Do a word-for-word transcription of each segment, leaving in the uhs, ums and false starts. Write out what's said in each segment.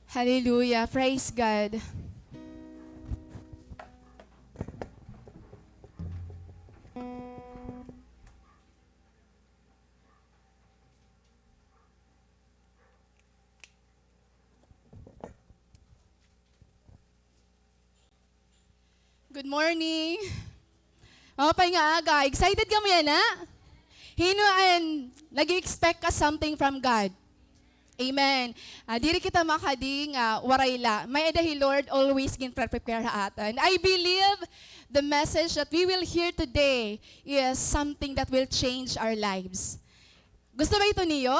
Hallelujah. Praise God. Good morning. Maupay nga aga. Excited kamo yana? Hin-o an nag-expect ka something from God? Amen. Ah, diri kita makadi nga waray la. May-ada hi Lord always ginpre-prepare ha aton. I believe the message that we will hear today is something that will change our lives. Gusto ba ito niyo?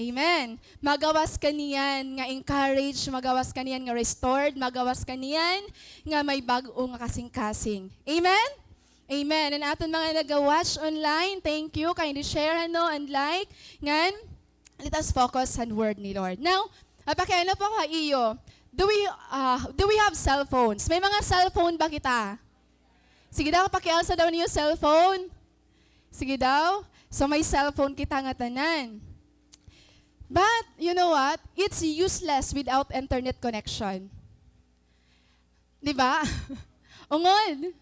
Amen. Magawas ka niyan nga encouraged, magawas ka niyan nga restored, magawas ka niyan nga may bag-o nga kasingkasing. Amen? Amen. An aton mga naga-watch online, thank you. Kindly share, ano, and like. Ngan, let us focus han word ni Lord. Now, mapakiana pa ko ha iyo. Do we, ah, do we have cellphones? May mga cellphone ba kita? Sige daw, pakialsa daw niyo cellphone. Sige daw. So, may cellphone kita ngatanan. But, you know what? It's useless without internet connection. Di ba? Ungod.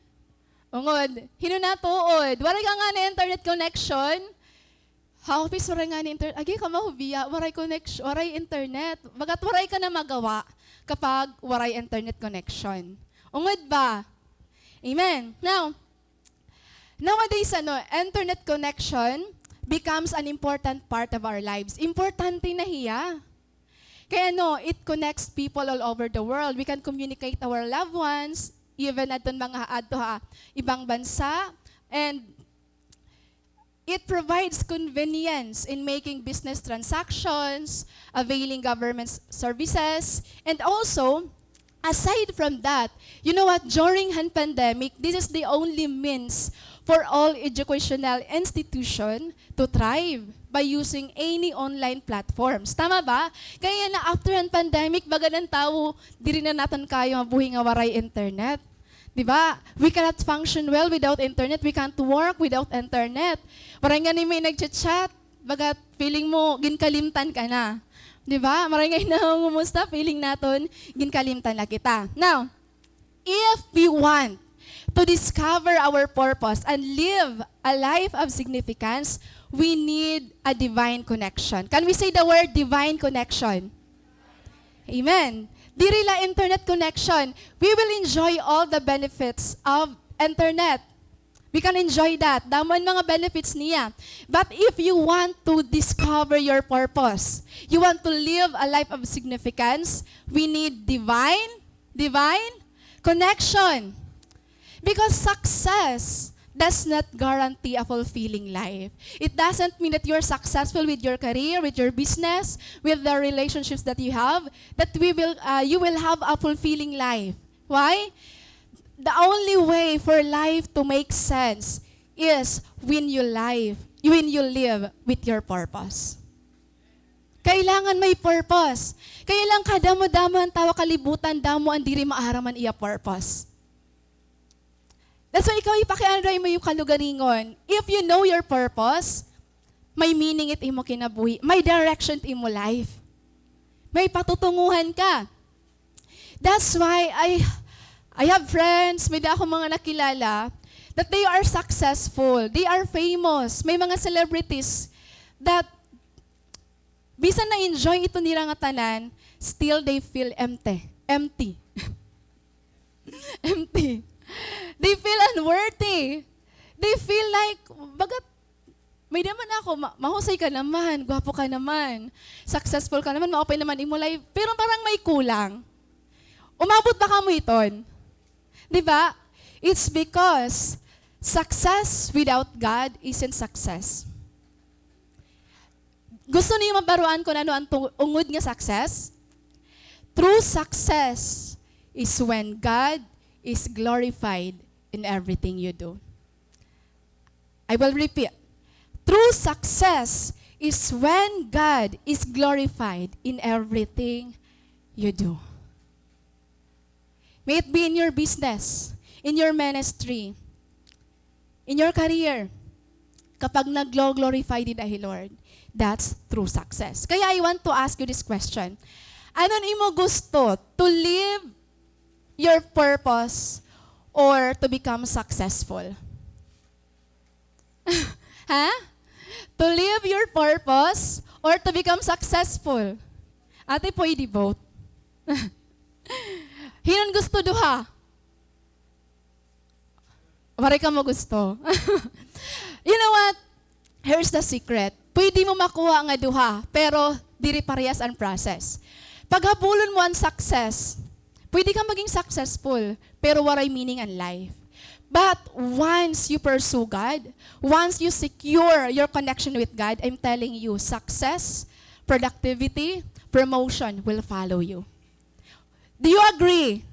Ungod. Hin-o natuod? Waray ka ngani internet connection? Ha office, waray ngani inter-, agi kamo biya, waray connection, waray internet. Bagat waray ka na magawa kapag waray internet connection. Ungod ba? Amen. Now, nowadays, ano, internet connection becomes an important part of our lives. Importante na hiya. Kay ano, it connects people all over the world. We can communicate our loved ones, even adton mga adto ha ibang bansa. And it provides convenience in making business transactions, availing government s-, services, and also, aside from that, you know what? During han pandemic, this is the only means for all educational institution to thrive by using any online platforms. Tama ba? Kay yana, after han pandemic, baga an tawo, diri na naton kaya mabuhi nga waray internet. Di ba? We cannot function well without internet. We can't work without internet. Waray ngani may nagcha-chat. Bagat feeling mo, ginkalimtan ka na. Di ba? Maray ngay nangungumusta, feeling naton, ginkalimtan na kita. Now, if we want to discover our purpose and live a life of significance, we need a divine connection. Can we say the word divine connection? Amen. Diri la internet connection, we will enjoy all the benefits of internet. We can enjoy that. Damo an mga benefits niya. But if you want to discover your purpose, you want to live a life of significance, we need divine, divine connection. Because success does not guarantee a fulfilling life. It doesn't mean that you're successful with your career, with your business, with the relationships that you have, that we will, uh, you will have a fulfilling life. Why? The only way for life to make sense is when you live, when you live with your purpose. Kailangan may purpose. Kay la kadamo-damo an tawo ha kalibutan, damo an diri maaram an iya purpose. That's why ikaw, ipakiana daw imo iyo kalugaringon. If you know your purpose, may meaning it imo kinabuhi, may direction it imo life. May patutunguhan ka. That's why I, I have friends, may-ada ako mga nakilala, that they are successful, they are famous, may mga celebrities that bisan na-enjoy ito nira ngatanan, still they feel empty. Empty. Empty. They feel unworthy. They feel like, bagat, may-ada man ako, ma-, mahusay ka naman, gwapo ka naman, successful ka naman, maupay naman imo life, pero parang may kulang. Umabot ba kamo hiton? Di ba? It's because success without God isn't success. Gusto niyo mabaruan kon ano an tu-, ungod nga success? True success is when God is glorified in everything you do. I will repeat. True success is when God is glorified in everything you do. May it be in your business, in your ministry, in your career. Kapag nag-glo-, glorify dida hi Lord, that's true success. Kaya I want to ask you this question. Ano an imo gusto? To live your purpose or to become successful? Ha? To live your purpose or to become successful? Ate, pwede both. Hin-o an gusto duha? Waray kamo gusto. You know what? Here's the secret. Pwede mo makuha nga duha, pero diri parehas an process. Paghabulon mo an success, pwede ka maging successful, pero waray meaning an life. But once you pursue God, once you secure your connection with God, I'm telling you, success, productivity, promotion will follow you. Do you agree?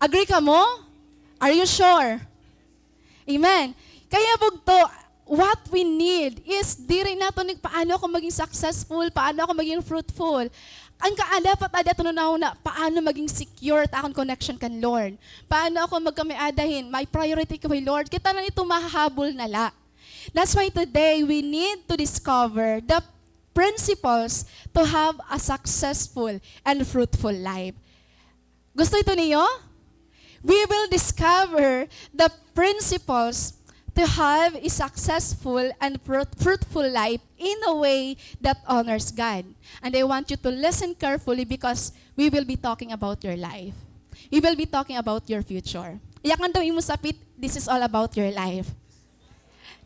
Agree kamo? Are you sure? Amen. Kaya bugto, what we need is diri naton ig-, paano ako maging successful, paano ako maging fruitful. An kaada, dapat ada aton hunahuna, paano maging secure ta akon connection kan Lord. Paano ako magkamay-ada hin, may priority ko hi Lord. Kay tanan ito mahahabol na la. That's why today we need to discover the principles to have a successful and fruitful life. Gusto ito niyo? We will discover the principles to have a successful and fruit-, fruitful life in a way that honors God. And I want you to listen carefully because we will be talking about your life. We will be talking about your future. Iyakan daw imo sapit, this is all about your life.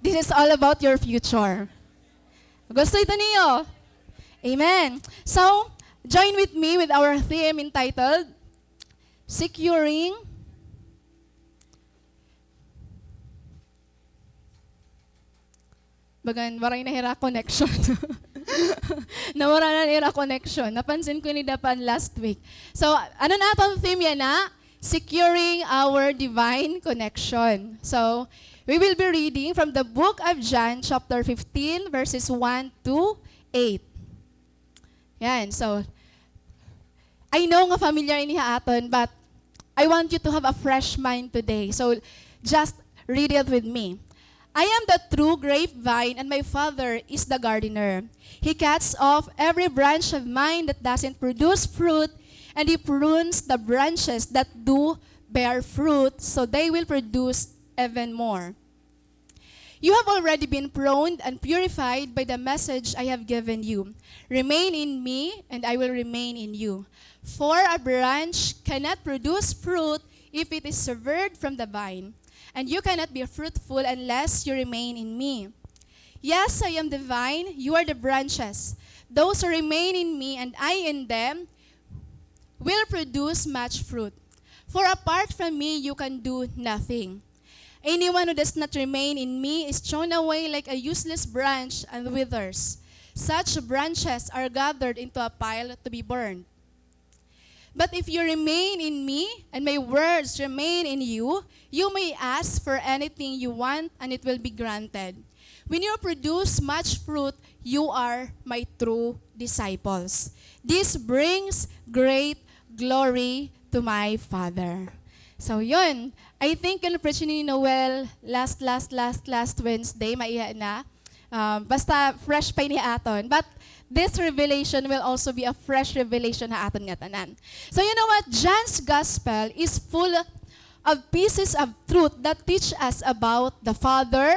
This is all about your future. Gusto ito niyo? Amen. So, join with me with our theme entitled Securing. Bagan, waray na hira connection. Nawara na hira connection. Napansin ko ini dapan last week. So, ano na aton theme yana? Securing our divine connection. So, we will be reading from the book of John, chapter fifteen, verses one to eight. Yan, so, I know nga familiar ini ha aton, but I want you to have a fresh mind today. So, just read it with me. "I am the true grapevine, and my Father is the gardener. He cuts off every branch of mine that doesn't produce fruit, and he prunes the branches that do bear fruit, so they will produce even more. You have already been pruned and purified by the message I have given you. Remain in me, and I will remain in you. For a branch cannot produce fruit if it is severed from the vine, and you cannot be fruitful unless you remain in me. Yes, I am the vine, you are the branches. Those who remain in me and I in them will produce much fruit. For apart from me, you can do nothing. Anyone who does not remain in me is thrown away like a useless branch and withers. Such branches are gathered into a pile to be burned. But if you remain in me, and my words remain in you, you may ask for anything you want, and it will be granted. When you produce much fruit, you are my true disciples. This brings great glory to my Father." So, yun. I think yun preach ni Noel last, last, last, last Wednesday, maiha na. Um, basta fresh pa ini ha aton. But this revelation will also be a fresh revelation ha aton ngatanan. So, you know what? John's gospel is full of pieces of truth that teach us about the Father,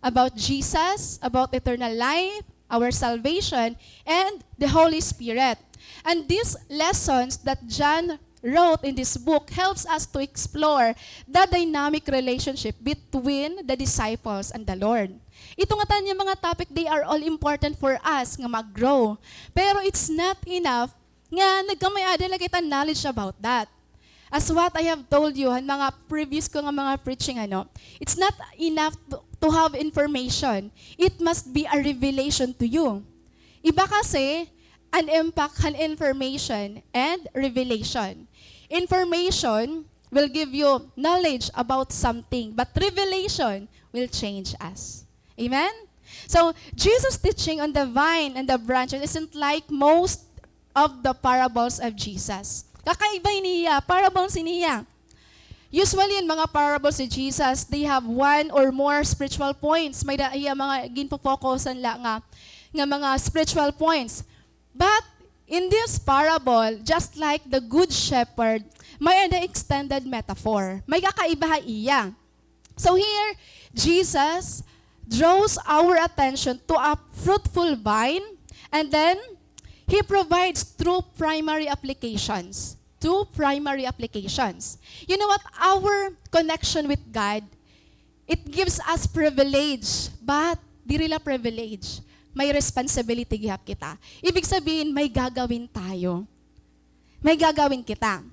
about Jesus, about eternal life, our salvation, and the Holy Spirit. And these lessons that John wrote in this book helps us to explore the dynamic relationship between the disciples and the Lord. Ito ngatanan nga mga topic, they are all important for us nga mag-grow. Pero it's not enough nga nagkamay-ada la kita knowledge about that. As what I have told you, han mga previous ko nga mga preaching, ano, it's not enough to, to have information. It must be a revelation to you. Iba kasi an impact han information and revelation. Information will give you knowledge about something, but revelation will change us. Amen? So, Jesus' teaching on the vine and the branches isn't like most of the parables of Jesus. Kakaiba ini hiya, parables ini hiya. Usually, an mga parables ni Jesus, they have one or more spiritual points. May-ada hiya mga ginfo-focusan la nga, nga mga spiritual points. But In this parable, just like the good shepherd, may ada extended metaphor. May kakaiba ha iya. So here, Jesus draws our attention to a fruitful vine, and then he provides two primary applications. Two primary applications. You know what? Our connection with God, it gives us privilege, but diri la privilege. May responsibility gihap kita. Ibig sabihin, may gagawin tayo. May gagawin kita.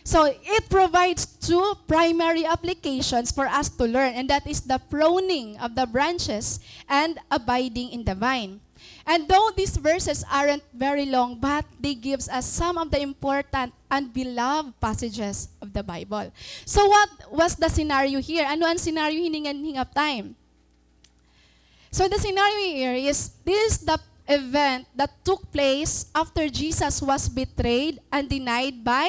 So, it provides two primary applications for us to learn, and that is the pruning of the branches and abiding in the vine. And though these verses aren't very long, but they gives us some of the important and beloved passages of the Bible. So what was the scenario here? Ano an scenario hini ngan hinga time? So the scenario here is this the event that took place after Jesus was betrayed and denied by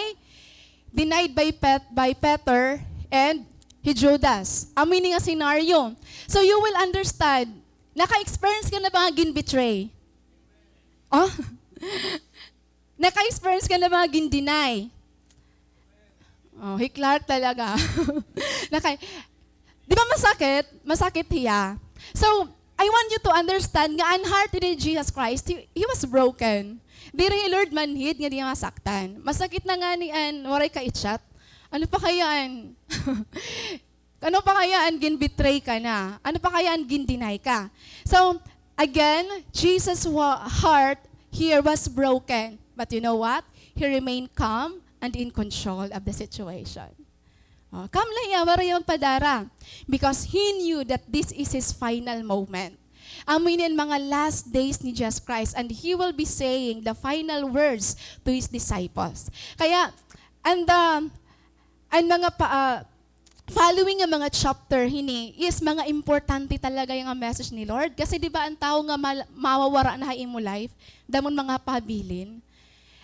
denied by Pet, by Peter and hi Judas. Amo ini nga scenario. So you will understand, naka-experience ka na ba nga gin-betray? Oh? Naka-experience ka na ba nga gin-deny? Oh, hi Clark talaga. Naka-, di ba masakit? Masakit hiya. So, I want you to understand nga an heart ni Jesus Christ, he, he was broken. Diri hi Lord manhid nga di masaktan. Masakit na ngani an waray ka i-chat. Ano pa kaya an Ano pa kaya an gin-betray ka na? Ano pa kaya an gin-deny ka? So, again, Jesus' wa-, heart here was broken. But you know what? He remained calm and in control of the situation. Oh, calm la hiya, waray hiya magpadara. Because he knew that this is his final moment. Amo ini an mga last days ni Jesus Christ, and he will be saying the final words to his disciples. Kaya, and, um, an mga pa-, ah, following nga mga chapter hini is mga importante talaga nga message ni Lord. Kasi di ba an tawo nga mal-, mawawara na ha imo life, damo nga mga pahabilin.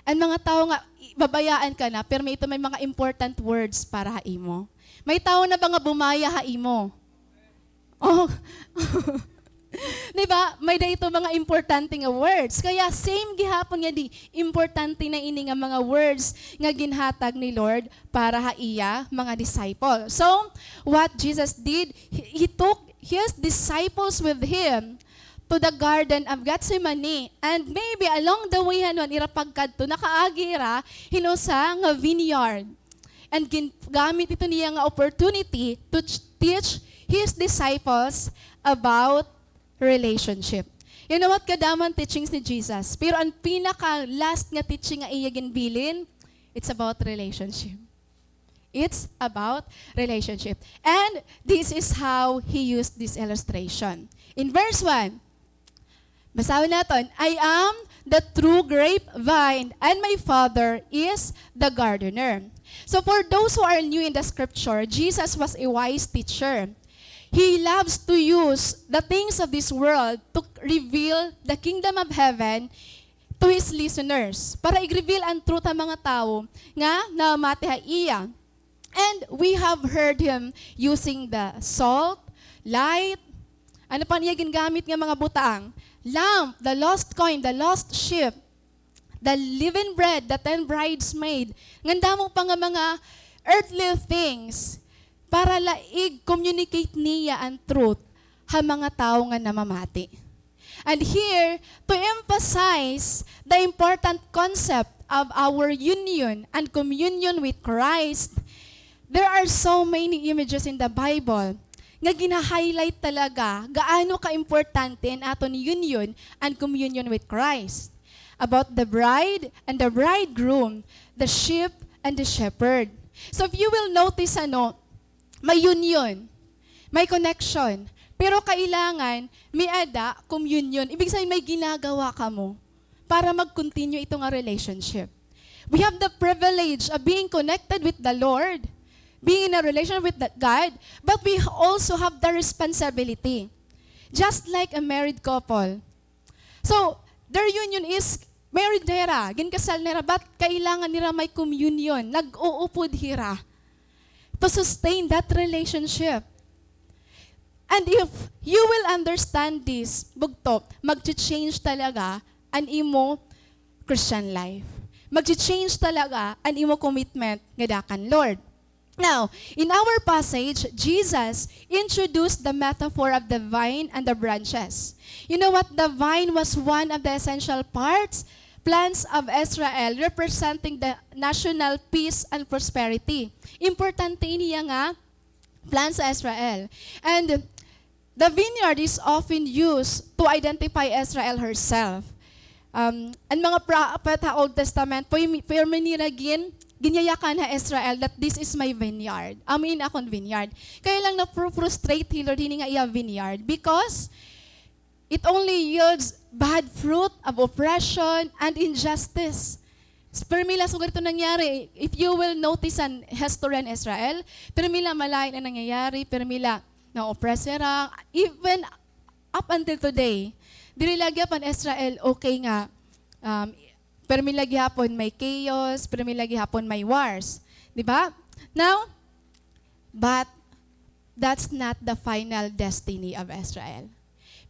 An mga tawo nga i-, babayaan ka na, pirmi ito may mga important words para ha imo. May tawo na ba nga bumaya ha imo? Oh. Di ba? May-ada ito mga importante nga words. Kaya same gihapon nga di, importante na ini nga mga words nga ginhatag ni Lord para ha iya mga disciple. So, what Jesus did, he, he took his disciples with him to the Garden of Gethsemane. And maybe along the way, han-o, han ira pagkadto, nakaagi hira hin usa nga vineyard. And gingamit ito niya nga opportunity to ch-, teach his disciples about relationship. You know what? Kadamo an teachings ni Jesus. Pero an pinaka-last nga teaching nga iya ginbilin, it's about relationship. It's about relationship. And this is how he used this illustration. In verse one, basahon naton, "I am the true grapevine, and my Father is the gardener." So for those who are new in the scripture, Jesus was a wise teacher. He loves to use the things of this world to reveal the kingdom of heaven to his listeners. Para i-reveal an truth ha mga tawo nga namamati ha iya. And we have heard him using the salt, light, ano pa niya gingamit nga mga butang? Lamp, the lost coin, the lost sheep, the leavened bread, the ten bridesmaid. Ngan damo pa nga mga earthly things para la i-communicate niya an truth ha mga tawo nga namamati. And here, to emphasize the important concept of our union and communion with Christ, there are so many images in the Bible nga gina-highlight talaga gaano ka-importante an aton union and communion with Christ. About the bride and the bridegroom, the sheep and the shepherd. So if you will notice, ano, may union, may connection, pero kailangan may-ada communion. Ibig sabihin, may ginagawa kamo para mag-continue ito nga relationship. We have the privilege of being connected with the Lord, being in a relationship with the God, but we also have the responsibility. Just like a married couple. So, their union is married na hira, ginkasal na hira, but kailangan nira may communion, nag-uupod hira to sustain that relationship. And if you will understand this, bugto, magche-change talaga an imo Christian life. Magchi-change talaga an imo commitment ngada kan Lord. Now, in our passage, Jesus introduced the metaphor of the vine and the branches. You know what? The vine was one of the essential parts, plants of Israel, representing the national peace and prosperity. Importante ini nga plants sa Israel. And the vineyard is often used to identify Israel herself. Um, an mga prophet ha Old Testament, pirmi, pirmi nira gin, ginyayakan ha Israel that this is my vineyard. Amo ini akon vineyard. Kaya lang na-frustrate hi Lord hini nga iya vineyard because it only yields bad fruit of oppression and injustice. Pirmi la, sugad ito nangyari. If you will notice an history an Israel, pirmi la malain an nangyayari, pirmi la na-oppress hira, even up until today, diri la gihapon Israel okay nga, um, pirmi la gihapon may chaos, pirmi la gihapon may wars. Di ba? Now, but that's not the final destiny of Israel.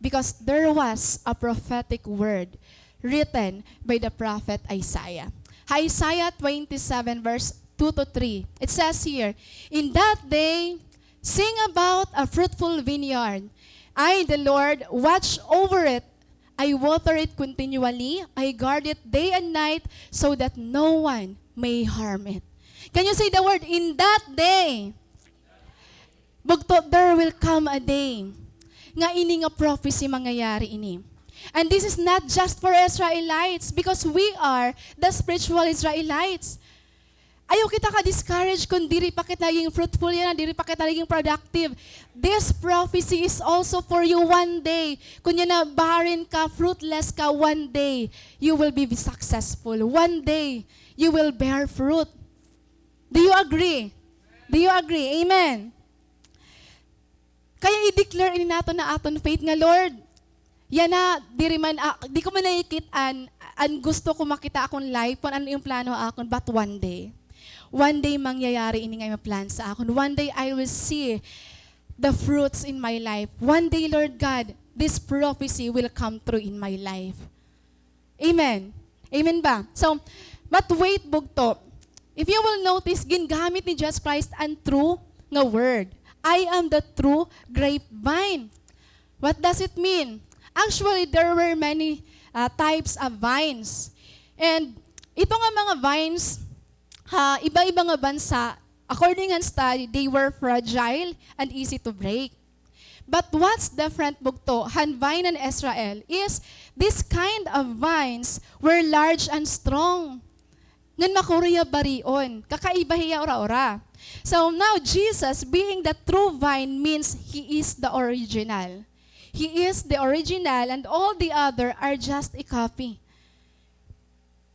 Because there was a prophetic word written by the prophet Isaiah. Isaiah twenty-seven verse two to three. It says here, "In that day, sing about a fruitful vineyard. I, the Lord, watch over it. I water it continually. I guard it day and night so that no one may harm it." Can you say the word, "In that day"? Bugto, there will come a day nga ini nga prophecy mangyayari ini. And this is not just for Israelites, because we are the spiritual Israelites. Ayaw kita ka-discourage kon diri pa kita naging fruitful yana, diri pa kita naging productive. This prophecy is also for you one day. Kon yana barren ka, fruitless ka, one day, you will be successful. One day, you will bear fruit. Do you agree? Do you agree? Amen. Kaya i-declare ini naton ha aton faith nga, "Lord, yana, diri man a-, di ko man nakikit-an, an gusto ko makita akon life, kon ano it plano ha akon, but one day, one day mangyayari ini nga imo plan sa akon. One day I will see the fruits in my life. One day, Lord God, this prophecy will come true in my life." Amen. Amen ba? So, but wait, bugto. If you will notice, gingamit ni Jesus Christ an true nga word. "I am the true grapevine." What does it mean? Actually, there were many, uh, types of vines. And ito nga mga vines, ha iba-iba nga bansa, according han study, they were fragile and easy to break. But what's different, bugto, han vine han Israel is this kind of vines were large and strong. Ngan makuri hiya barion. Kakaiba hiya ura-ura. So now, Jesus, being the true vine, means he is the original. He is the original and all the other are just a copy.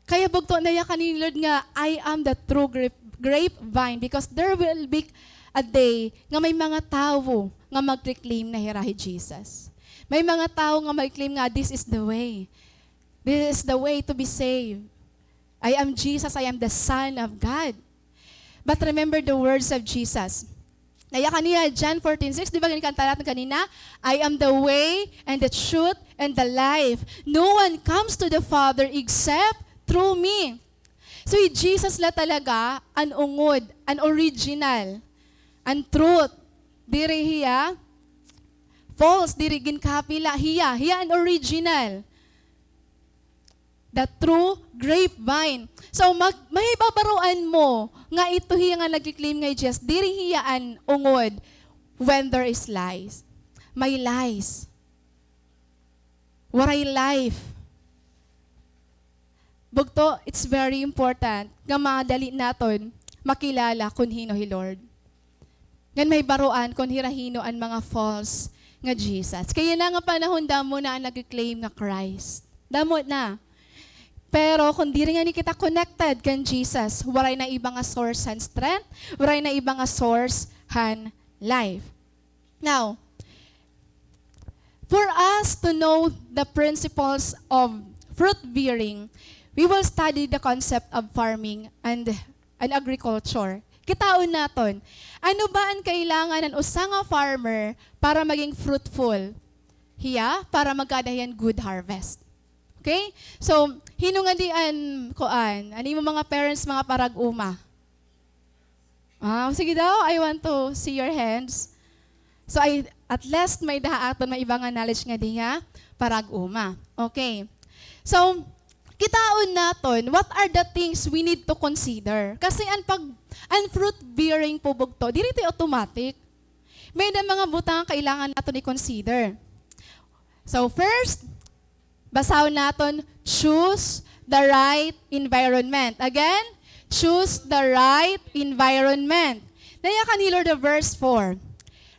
Kaya bugto, nayakan ni Lord nga, "I am the true grape, grapevine," because there will be a day nga may mga tawo nga magclaim na hira hi Jesus. May mga tawo nga magclaim nga, "This is the way. This is the way to be saved. I am Jesus, I am the Son of God." But remember the words of Jesus. Nayakan niya, John fourteen six, di ba ginkanta naton kanina? "I am the way and the truth and the life. No one comes to the Father except through me." So, hi Jesus la talaga an ungod, an original, an truth. Diri hiya false, diri ginkapila hiya. Hiya an original. The true grapevine. So, mag-, mahibabaroan mo nga ito hiya nga nagki-claim nga hi Jesus, diri hiya an ungod when there is lies. May lies. Waray life. Bugto, it's very important nga madali naton makilala kon hin-o hi Lord. Ngan mahibaroan kon hira hin-o an mga false nga Jesus. Kay yana nga panahon, damo na an nagki-claim nga Christ. Damo na. Pero kon diri ngani kita connected kan Jesus, waray na iba nga source han strength, waray na iba nga source han life. Now, for us to know the principles of fruit bearing, we will study the concept of farming and, and agriculture. Kitaon naton, ano ba an kailangan han usa nga farmer para maging fruitful hiya, para magkada hiya hin good harvest? Okay? So, hin-o ngadi an, kuan, an imo mga parents, mga parag-uma? Ah, sige daw, I want to see your hands. So, ay, at least may-ada ha aton may iba nga knowledge ngadi nga parag-uma. Okay. So, kitaon naton, what are the things we need to consider? Kasi an pag, an fruit bearing po bugto, diri ito automatic. May-ada mga butang nga kailangan naton i-consider. So, first, basahon naton, choose the right environment. Again, choose the right environment. Nayakan ni Lord the verse four.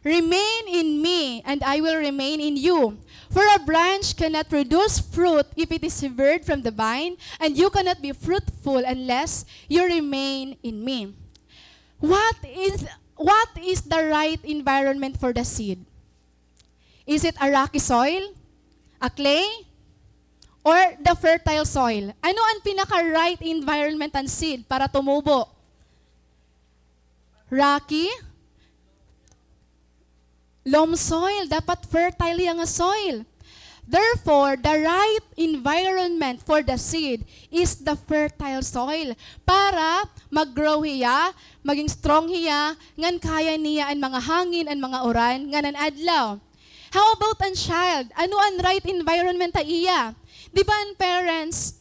Remain in me, and I will remain in you. For a branch cannot produce fruit if it is severed from the vine, and you cannot be fruitful unless you remain in me. What is, what is the right environment for the seed? Is it a rocky soil, a clay, or the fertile soil? Ano an pinaka-right environment an seed para tumubo? Rocky? Loam soil. Dapat fertile hiya nga soil. Therefore, the right environment for the seed is the fertile soil para mag-grow hiya, maging strong hiya, ngan kaya niya an mga hangin, an mga uran, ngan an adlaw. How about an child? Ano an right environment ha iya? Di ba an parents,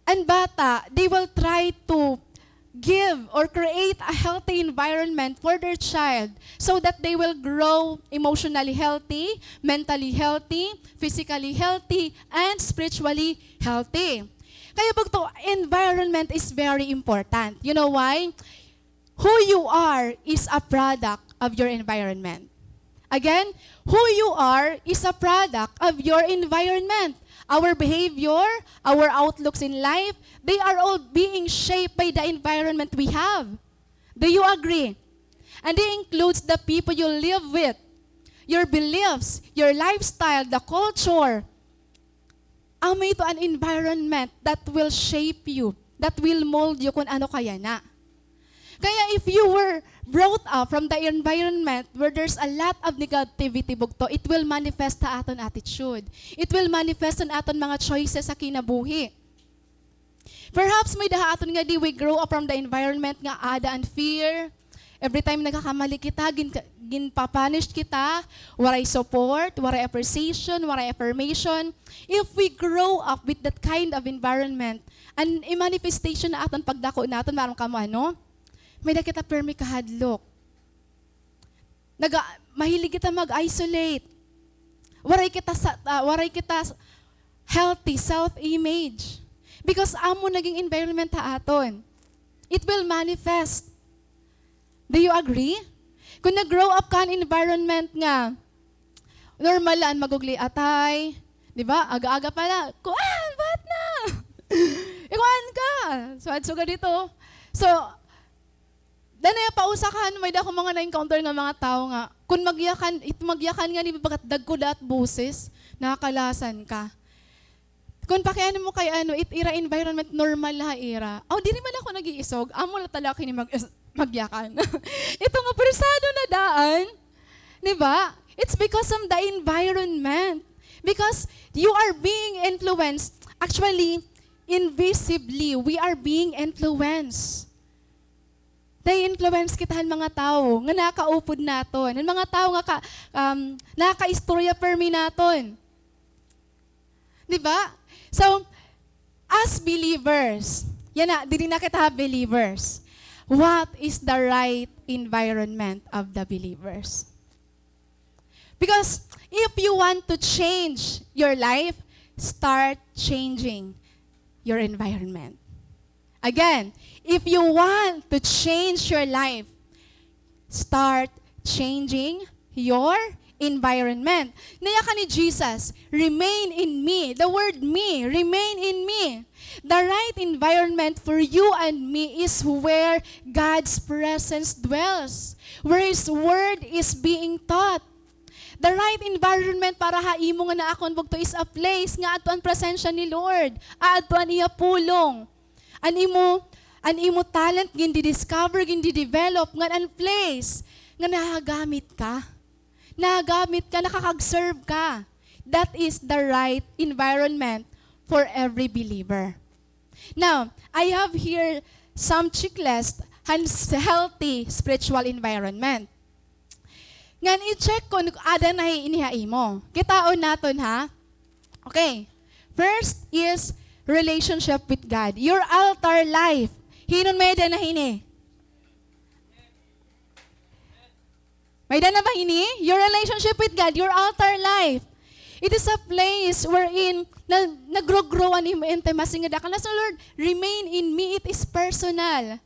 an bata, they will try to give or create a healthy environment for their child so that they will grow emotionally healthy, mentally healthy, physically healthy, and spiritually healthy. Kaya bugto, environment is very important. You know why? Who you are is a product of your environment. Again, who you are is a product of your environment. Our behavior, our outlooks in life, they are all being shaped by the environment we have. Do you agree? And it includes the people you live with, your beliefs, your lifestyle, the culture. Amo ito an environment that will shape you, that will mold you kun ano ka yana. Kaya if you were brought up from the environment where there's a lot of negativity, bugto, it will manifest ha aton attitude. It will manifest ha aton mga choices sa kinabuhi. Perhaps may-ada ha aton ngadi we grow up from the environment nga aada an fear. Every time nagkakamali kita, gin-, ginpa-punish kita, waray support, waray appreciation, waray affirmation. If we grow up with that kind of environment, an i-manifestation ha aton pagdako naton, maaram kamo ano? May-ada kita permi kahadlok. Naga-, mahilig kita mag-isolate. Waray kita sa, ah, waray kita s-, healthy self-image. Because amo naging environment ha aton. It will manifest. Do you agree? Kung nag-grow up ka han environment nga normal la an mag-ugli atay, di ba? Aga-aga pa la, "Kuan, buhat na! Ikuan ka!" So, adto ka didto. So, danay pa usa ka han, may-ada ako mga na-encounter nga mga tawo nga, kun magyakan, it magyakan ngani, bagat dagko da't boses, nakakalasan ka. Kun pakiana mo kay ano, it ira environment normal la ha ira. Aw, diri man ako nag-iisog. Amo la talaga kini mag-, magyakan. Ito nga persado na daan. Di ba? It's because of the environment. Because you are being influenced. Actually, invisibly, we are being influenced. Nai-influence kita han mga tawo nga nakaupod naton. Han mga tawo nga ka-, um, nakaistorya permi naton. Di ba? So, as believers, yana, diri na kita believers. What is the right environment of the believers? Because if you want to change your life, start changing your environment. Again, if you want to change your life, start changing your environment. Nayakan ni Jesus, "Remain in me." The word me, remain in me. The right environment for you and me is where God's presence dwells, where His word is being taught. The right environment para ha imo nga naakon bugto is a place nga adto an presensya ni Lord, aadto an iya pulong. An imo, an imo talent gindi-discover, gindi-develop, ngan an place nga nahagamit ka. Nahagamit ka, nakakag-serve ka. That is the right environment for every believer. Now, I have here some checklist han s-, healthy spiritual environment. Ngan i-check kon ada na ini ha imo. Kitaon naton, ha? Okay. First is relationship with God. Your altar life. Hin-o an may-ada na hini? May-ada na ba hini? Your relationship with God, your altar life. It is a place wherein na, nagro-grow an imo intimacy ngada kan Lord. Remain in me, it is personal.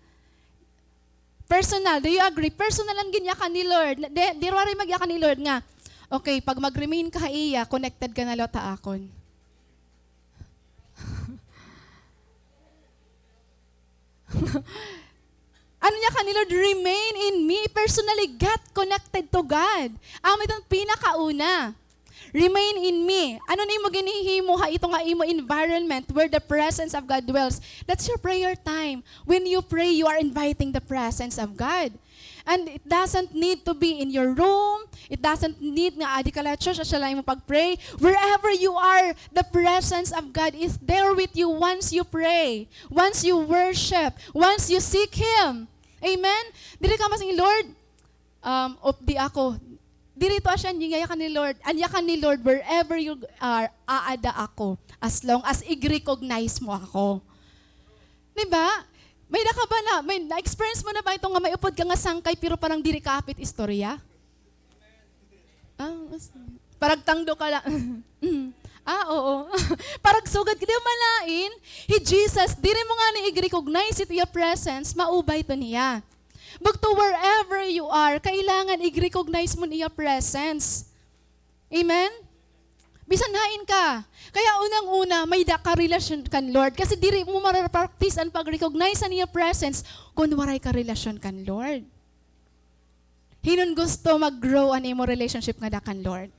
Personal, do you agree? Personal an ginyakan ni Lord. Na, di, diri waray magyakan ni Lord nga, okay, pag mag-remain ka ha iya, connected ka na liwat ha akon. Ano an yakan ni Lord? Remain in me. Personally, get connected to God. Amo iton pinakauna. Remain in me. Ano an imo ginhihimo ha ito nga imo environment where the presence of God dwells? That's your prayer time. When you pray, you are inviting the presence of God. And it doesn't need to be in your room. It doesn't need nga adi ka la church, asya la imo pag-pray. Wherever you are, the presence of God is there with you once you pray, once you worship, once you seek Him. Amen? Diri ka masiring, "Lord, um, updi ako." Diri ito asya an yakan ni Lord. An yakan ni Lord, wherever you are, aada ako. As long as i-recognize mo ako. Di ba? May-ada ka ba na, may na-experience mo na ba ito nga may upod ka nga sangkay pero parang diri ka hapit istorya? Ah, mas-, parang tangdo ka la. Mm. Ah, oo. Parang sugad ka, di ba malain? Hi Jesus, diri mo ngani i-recognize it iya presence, maupay iton hiya. Bugto wherever you are, kailangan i-recognize mo an iya presence. Amen? Bisan hain ka. Kaya unang-una, may-ada ka relasyon kan Lord. Kasi diri mo mara-practice an pag-recognize an iya presence kon waray ka relasyon kan Lord. Hin-o an gusto mag-grow an imo relationship ngada kan Lord?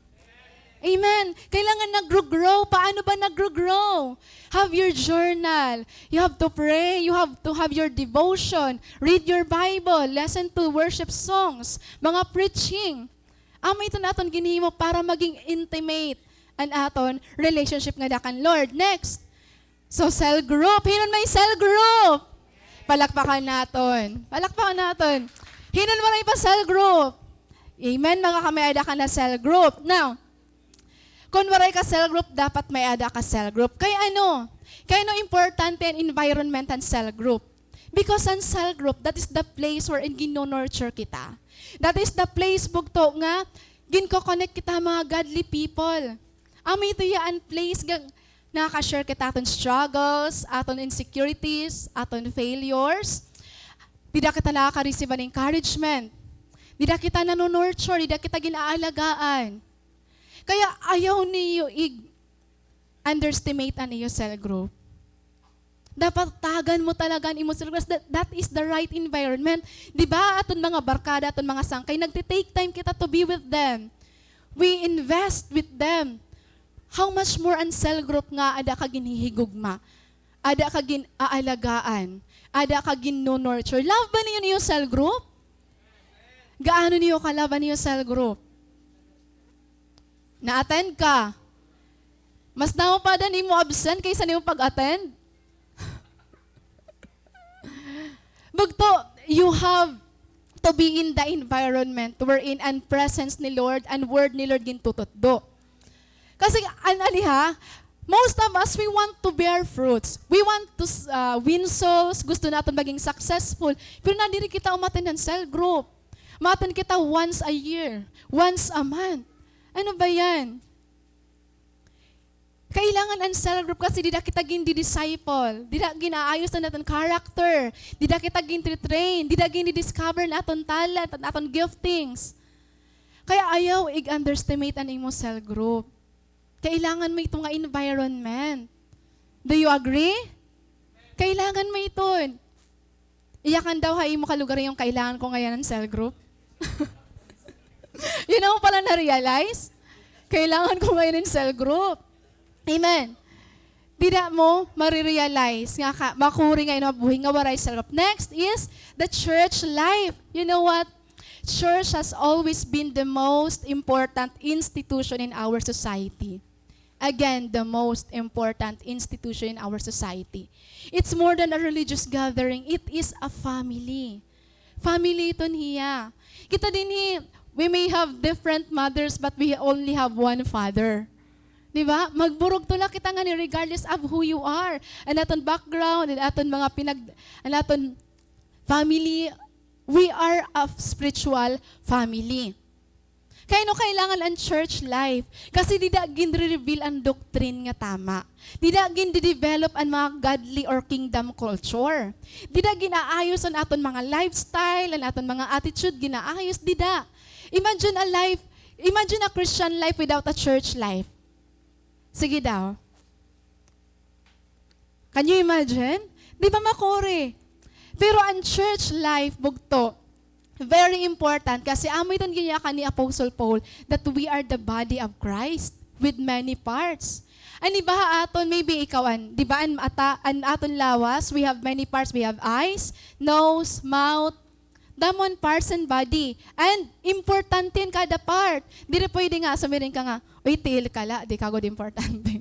Amen. Kailangan nagro-grow. Paano ba nagro-grow? Have your journal. You have to pray. You have to have your devotion. Read your Bible. Listen to worship songs. Mga preaching. Amo iton aton ginhimo para maging intimate an aton relationship ngada kan Lord. Next. So, cell group. Hin-o an may cell group? Palakpakan naton. Palakpakan naton. Hin-o an waray pa cell group? Amen, mga kamay-ada ka na cell group. Now, kon waray ka cell group, dapat may-ada ka cell group. Kay ano? Kay ano importante an environment han cell group? Because an cell group, that is the place wherein gino-nurture kita. That is the place, bugto, nga ginko-connect kita ha mga godly people. Amo ito hiya an place nga nakaka-share kita aton struggles, aton insecurities, aton failures. Dida kita nakaka-receive an encouragement. Dida kita nano-nurture, dida kita gin-aalagaan. Kaya ayaw niyo ig-underestimate an iyo cell group. Dapat tagan mo talaga an imo cell group. That, that is the right environment. Di ba, aton mga barkada, aton mga sangkay, nagti-take time kita to be with them. We invest with them. How much more an cell group nga ada ka ginhihigugma, ada ka gin-aalagaan, ada ka gin-nurture. Love ba niyo an iyo cell group? Gaano niyo ka-love an iyo cell group? Na-attend ka. Mas naupad an imo absent kaysa nimo pag-attend. Bugto, you have to be in the environment wherein an presence ni Lord, an word ni Lord gintututdo. Kasi, an, ani ha, most of us, we want to bear fruits. We want to s-, ah, win souls. Gusto naton maging successful. Pero nadiri kita umattend han cell group. Ma-attend kita once a year, once a month. Ano ba yan? Kailangan an cell group kasi dida kita gindi-disciple, dida gin-aayos an aton character, dida kita gintre-train, dida gindi-discover an aton talent, an aton giftings. Kaya ayaw ig-underestimate an imo cell group. Kailangan mo ito nga environment. Do you agree? Kailangan mo iton. Iyakan daw ha imo kalugaringon, "Kailangan ko ngayan an cell group." Yun amo pala na-realize. Kailangan ko ngayan an cell group. Amen. Dida mo mare-realize nga ka, makuri nga imo buhi nga waray cell group. Next is the church life. You know what? Church has always been the most important institution in our society. again, the most important institution in our society. It's more than a religious gathering. It is a family. Family iton hiya. Kita dinhi, we may have different mothers, but we only have one father. Di ba? Magburugto la kita ngani regardless of who you are. An aton background, an aton mga pinag-, an aton family, we are a spiritual family. Kay ano kailangan an church life? Kasi dida ginre-reveal an doctrine nga tama. Dida gin-develop an mga godly or kingdom culture. Dida ginaayos an aton mga lifestyle, an aton mga attitude, ginaayos dida. Imagine a life, imagine a Christian life without a church life. Sige daw. Can you imagine? Di ba makuri? Pero an church life, bugto, very important kasi amo iton ginyakan ni Apostle Paul that we are the body of Christ with many parts. An iba ha aton, maybe ikaw an, di ba, an ata-, an aton lawas, we have many parts. We have eyes, nose, mouth, Damo an parts and body. And importante an kada part. Diri pwede nga sumiring ka nga, "Uy, tiil ka la, di ka gud importante."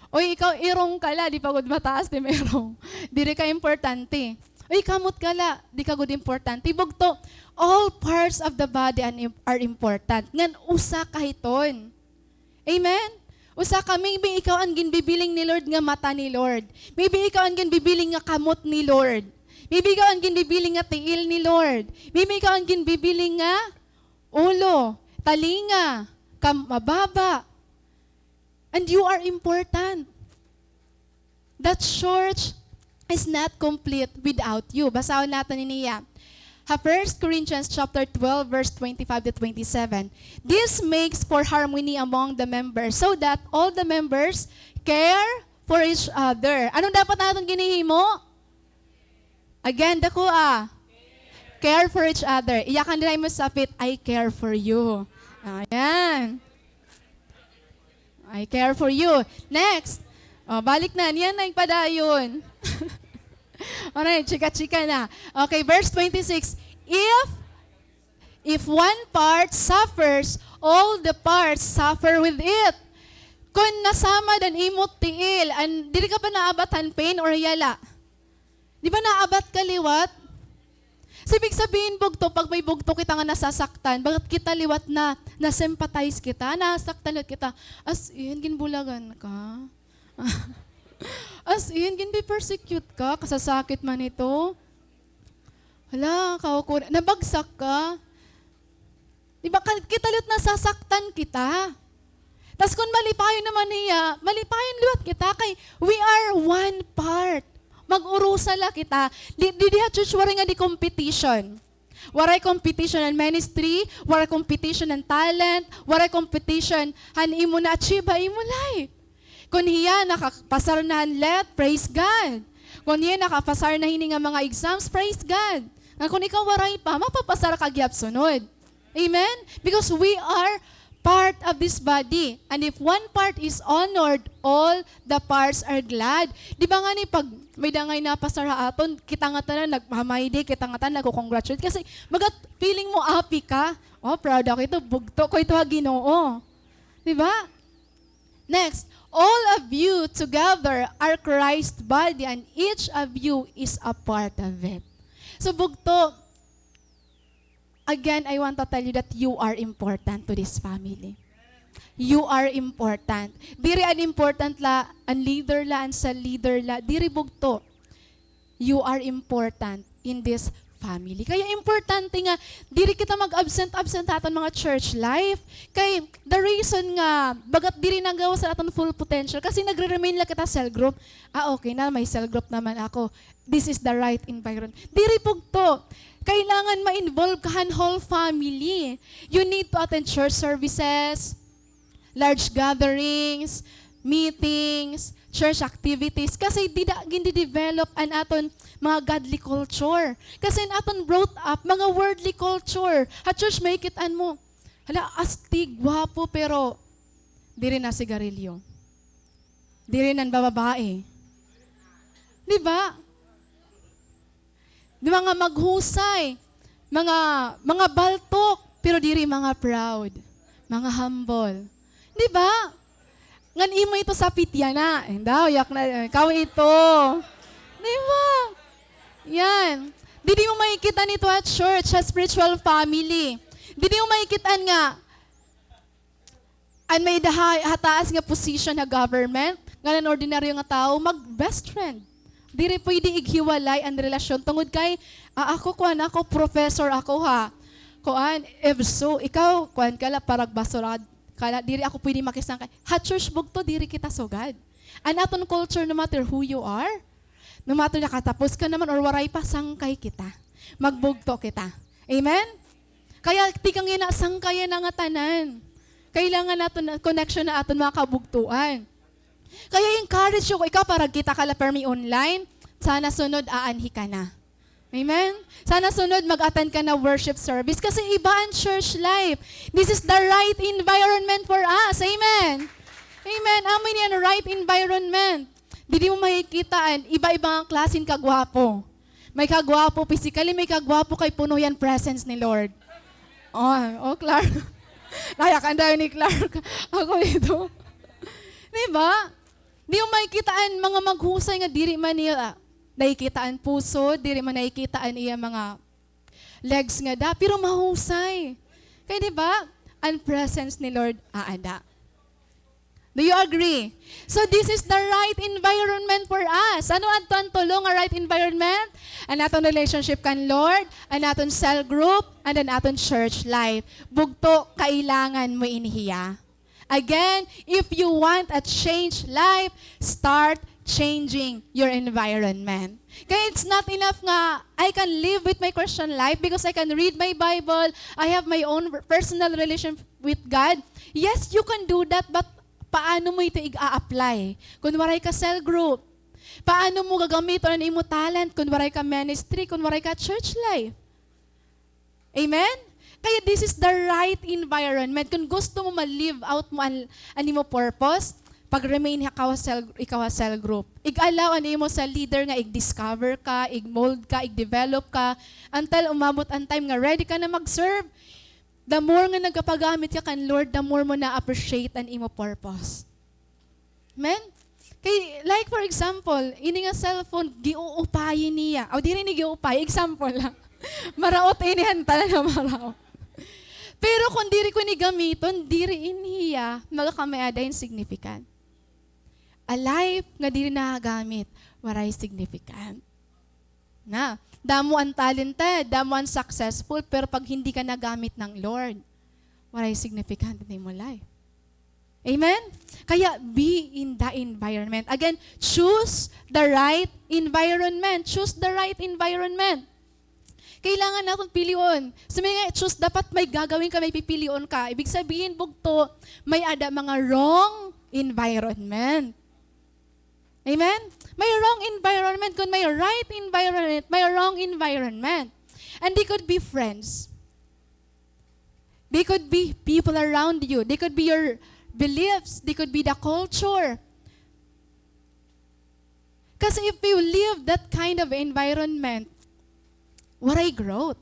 "Uy, ikaw irong ka la, di pa gud mataas it im irong." Diri ka importante. "Uy, kamot ka la, di ka gud importante." Bugto, all parts of the body an-, are important. Ngan usa ka hiton. Amen? Usa ka, maybe ikaw an ginbibiling ni Lord nga mata ni Lord. Maybe ikaw an ginbibiling nga kamot ni Lord. Maybe ikaw an ginbibiling nga tiil ni Lord. Maybe ikaw an ginbibiling nga ulo, talinga, kam-, mababa. And you are important. The church is not complete without you. Basahon naton ini hiya. Ha First Corinthians chapter twelve, verse twenty-five to twenty-seven. "This makes for harmony among the members, so that all the members care for each other." Ano dapat naton ginhihimo? Again, dakoa. Care for each other. Iyakan dira imo sapit, "I care for you." Ayan. "I care for you." Next. O, balik na. Niyan na, padayon. Alright, chika-chika na. Okay, verse twenty-six. If, if one part suffers, all the parts suffer with it. Kon nasamad an imo tiil, an, diri ka ba naabat han pain or yala? Di ba naabat ka liwat? So, ibig sabihin, bugto, pag may bugto kita nga nasasaktan, bagat kita liwat na, na-sympathize kita, nasaktan liwat kita. As in, ginbulagan ka. As in, ginpe-persecute ka, kasasakit man ito. Hala, kaukuri, nabagsak ka. Di ba, ka-, kita liwat nasasaktan kita. Tas kon malipayon naman hiya, malipayon liwat kita kay we are one part. Mag-urusa la kita. Di, di, di ha church waray ngadi competition. Waray competition han ministry, waray competition han talent, waray competition han imo na-achieve ha imo life. Kon hiya nakapasar na han let, praise God. Kon hiya nakapasar na hini nga mga exams, praise God. Nga kon ikaw waray pa, mapapasar ka gihap sunod. Amen? Because we are part of this body. And if one part is honored, all the parts are glad. Di ba ngani pag may-ada ngay napasar ha aton, kita ngatanan nagmamayday, kita ngatanan nagko-congratulate. Kasi bagat feeling mo happy ka. "O, proud ako ito, bugto ko ito ha Ginoo." Di ba? Next, all of you together are Christ's body and each of you is a part of it. So, bugto, again, I want to tell you that you are important to this family. You are important. Diri an important la, an leader la, an cell leader la. Diri, bugto. You are important in this family. Kaya importante nga diri kita mag-absent-absent ha aton mga church life. Kay the reason nga bagat diri nagawas an aton full potential kasi nagre-remain la kita cell group. "Ah, okay na, may cell group naman ako. This is the right environment." Diri, bugto. Kailangan ma-involve ka han whole family. You need to attend church services, large gatherings, meetings, church activities. Kasi dida gindi-develop an aton mga godly culture. Kasi an aton brought up, mga worldly culture. Ha church, makikit-an mo, "Hala, astig, gwapo, pero diri nasigarilyo. Diri nan bababae." Di ba? Di, mga maghusay, mga, mga baltok, pero diri mga proud, mga humble. Di ba? Ngan imo ito sapit yana. Daw, yak na, ikaw ito. Di ba? Yan. Didi mo makikit-an ito ha church, ha spiritual family. Didi mo makikit-an nga an may-ada ha, ha taas nga position ha government, ngan an ordinaryo nga tawo, mag-best friend. Diri pwede ighiwalay an relasyon tungod kay, ah, ako, kuan ako, professor ako ha. Kuan, if so, ikaw, kuan ka la, parang basura ka la, diri ako pwede makisangkay. Ha church bugto, diri kita sugad. An aton culture, no matter who you are, no matter nakatapos ka naman or waray pa, sangkay kita. Magbugto kita. Amen? Kaya tikang yana, sangkayan na nga tanan. Kailangan naton connection na aton mga kabugtuan. Kaya encourage ko ikaw, parang kita ka la permi online, sana sunod aanhi ka na. Amen? Sana sunod mag-attend ka na worship service kasi iba an church life. This is the right environment for us. Amen? Amen. Amo ini an right environment. Didi mo makikit-an iba-iba nga klase hin kagwapo. May kagwapo physically, may kagwapo kay puno hiya hin presence ni Lord. Oh, oh, Clark. Nayakan daw ni Clark. Ako ito. Di ba? Di mo makikit-an mga maghusay nga diri man niya, ah, nakikit-an pusod, diri man nakikit-an iya mga legs nga da, pero mahusay. Kay di ba? An presence ni Lord aada. Do you agree? So this is the right environment for us. Ano adto an tulo nga right environment? An aton relationship kan Lord, an aton cell group, and an aton church life. Bugto, kailangan mo ini hiya. Again, if you want a changed life, start changing your environment. Kaya it's not enough nga I can live with my Christian life because I can read my Bible, I have my own personal relation with God. Yes, you can do that, but paano mo ito ig-a-apply kun waray ka cell group? Paano mo gagamiton an imo talent kun waray ka ministry, kun waray ka church life? Amen? Kaya this is the right environment. Kun gusto mo ma-live out mo an, an imo purpose, pag-remain ikaw ha cell, ikaw ha cell group. Ig-allow an imo cell leader nga ig-discover ka, ig-mold ka, ig-develop ka, until umabot an time nga ready ka na mag-serve. The more nga nagapagamit ka kan Lord, the more mo na-appreciate an imo purpose. Amen? Kay, like, for example, ini nga cellphone, giuupayi niya. O, diri ni giuupayi, example lang. Maraot ini han tanan nga maraot. Pero kun diri ko ini gamiton, diri ini hiya magakamayada hin significant. A life nga diri nagagamit, waray significant. Na, damo an talented, damo an successful, pero pag hindi ka nagamit ng Lord, waray significant in imo life. Amen? Kaya, be in the environment. Again, choose the right environment. Choose the right environment. Kailangan naton pilion. Sa mga choose, dapat may gagawin ka, may pipilion ka. Ibig sabihin, bugto, may-ada mga wrong environment. Amen? May wrong environment. Kun may right environment, may wrong environment. And they could be friends. They could be people around you. They could be your beliefs. They could be the culture. Kasi if you live that kind of environment, waray growth,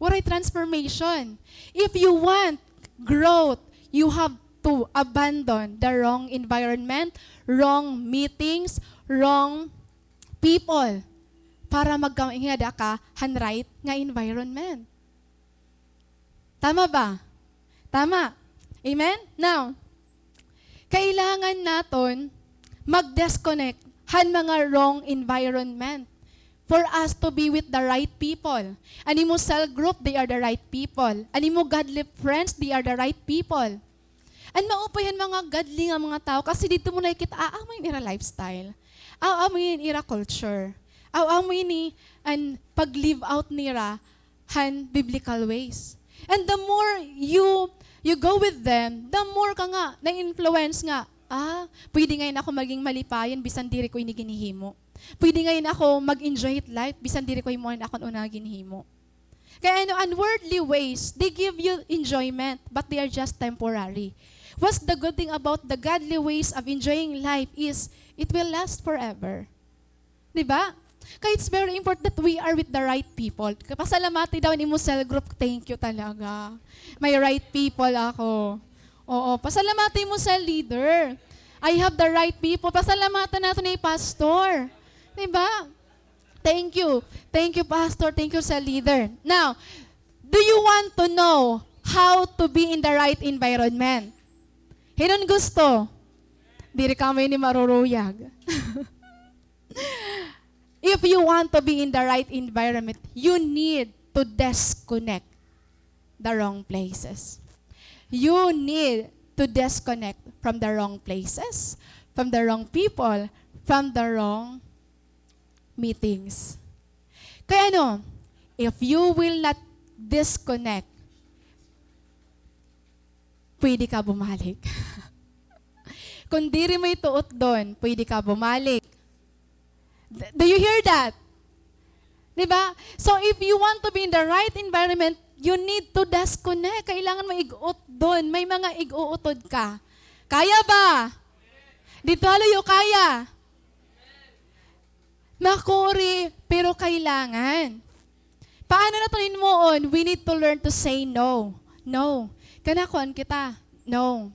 waray transformation. If you want growth, you have to abandon the wrong environment, wrong meetings, wrong people para magkaingada ka han right nga environment. Tama ba? Tama. Amen? Now, kailangan naton mag-disconnect han mga wrong environment for us to be with the right people. An imo cell group, they are the right people. An imo godly friends, they are the right people. An maupay han mga godly nga mga tawo, kasi didto mo nakikita, ah, amo ini ira lifestyle. Ah, amo ini ira culture. Ah, amo ini an pag-live out nira han biblical ways. And the more you, you go with them, the more ka nga na-influence nga, ah, pwede ngay-an ako maging malipayon bisan diri ko ini ginhihimo. Pwede ngay-an ako mag-enjoy it life bisan diri ko himuon an akon una nga ginhimo. Kay ano, an worldly ways, they give you enjoyment, but they are just temporary. What's the good thing about the godly ways of enjoying life is, it will last forever. Di ba? Kaya it's very important that we are with the right people. Pasalamati daw an imo cell group, thank you talaga. May right people ako. Oo, pasalamati mo cell leader. I have the right people. Pasalamatan naton ni Pastor. Di ba? Thank you. Thank you, Pastor. Thank you sa leader. Now, do you want to know how to be in the right environment? Hinon gusto? Diri kamo ini maruruyag. If you want to be in the right environment, you need to disconnect the wrong places. You need to disconnect from the wrong places, from the wrong people, from the wrong meetings. Kay ano, if you will not disconnect, pwede ka bumalik. Kung diri mo ito utdon, pwede ka bumalik. Th-, do you hear that? Di ba? So, if you want to be in the right environment, you need to disconnect. Kailangan mo ig-utdon. May mga ig-uutod ka. Kaya ba? Dito, halayo, kaya. Makuri, pero kailangan. Paano naton himuon? We need to learn to say no. No. Kana kuan kita. No.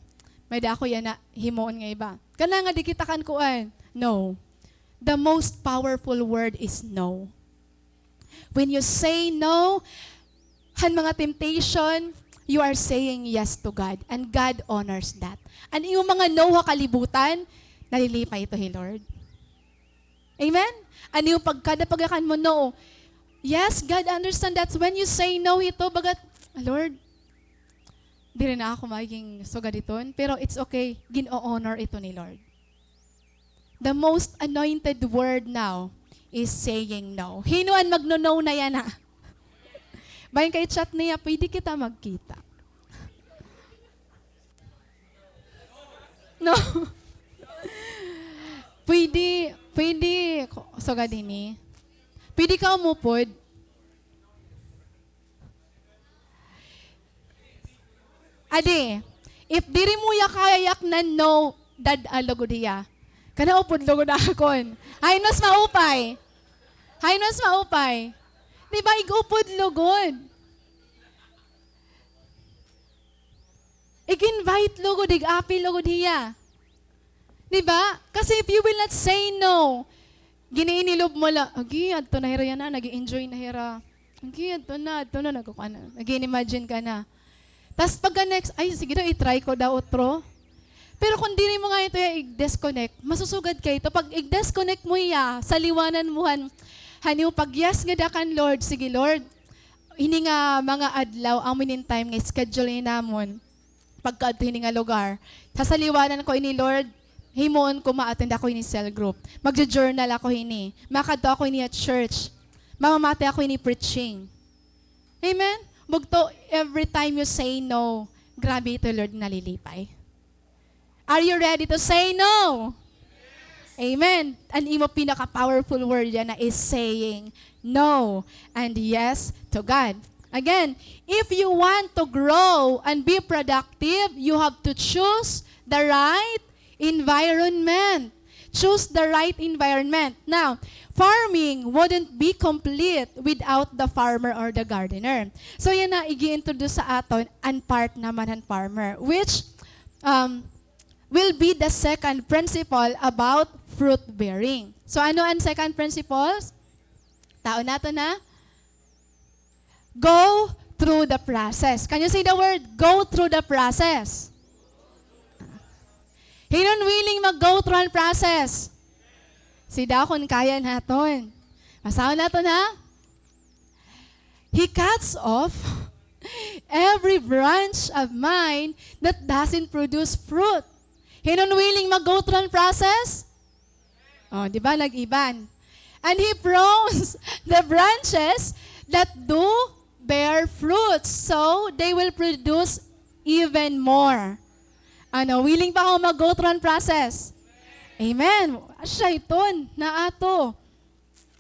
May-ada ako yana himuon nga iba. Kana nga di kita kan kuan. No. The most powerful word is no. When you say no, han mga temptation, you are saying yes to God. And God honors that. An imo mga no ha kalibutan, nalilipay ito hi Lord. Amen? An imo pagkada pagyakan mo, no. Yes, God understand that. When you say no, ito, bagat, "Ah, Lord, diri na ako magiging sugad iton." Pero it's okay. Gin-o-honor ito ni Lord. The most anointed word now is saying no. Hin-o an magno-no na yana? Bangin kay chat niya, pwede kita magkita. No. Pwede, pwede, sugad hini. Pwede ka umupod. Adi, if diri mo ya kaya yaknan, no, dad-a lugod hiya. Kana upod lugod akon. Hain mas maupay? Hain mas maupay? Di ba, ig-upod lugod. Ig-invite lugod, ig-apil lugod hiya. Di ba? Kasi if you will not say no, gin-iinilob mo la, "Agi, adto na hira yana, nag-e-enjoy na hira. Agi, adto na, adto na," nagkukuan na. Nag-i-imagine ka na. Tas pagka next, "Ay, sige daw, i-try ko daw otro." Pero kung diri mo nga ito ya i-disconnect, masusugad ka ito. Pag i-disconnect mo hiya, saliwanan mo han, han imo pag-yes ngada kan Lord, "Sige, Lord, hini nga mga adlaw, amo inin time nga schedule ini namon pagkaadto hini nga lugar. Sasaliwanan ko ini, Lord. Himuon ko ma-attend ako hini cell group. Magjo-journal ako hini. Makadto ako hini ha church. Mamamati ako hini preaching." Amen? Bugto, every time you say no, grabe ito, Lord, nalilipay. Are you ready to say no? Amen. An imo pinaka-powerful word yana is saying no and yes to God. Again, if you want to grow and be productive, you have to choose the right environment. Choose the right environment. Now, farming wouldn't be complete without the farmer or the gardener. So, yana, ig-i-introduce sa aton an part naman han farmer, which, um, will be the second principle about fruit bearing. So, ano an second principles? Taon naton ha? Go through the process. Can you say the word, "Go through the process"? Hinon willing mag-go through an process? Sida kon kaya naton. Basahon naton ha? He cuts off every branch of mine that doesn't produce fruit. Hinon willing mag-go through an process? Oh, di ba? Nag-iban. And he prunes the branches that do bear fruits, so they will produce even more. Ano, willing pa kamo mag-go through an process? Amen. Asya iton, na ato.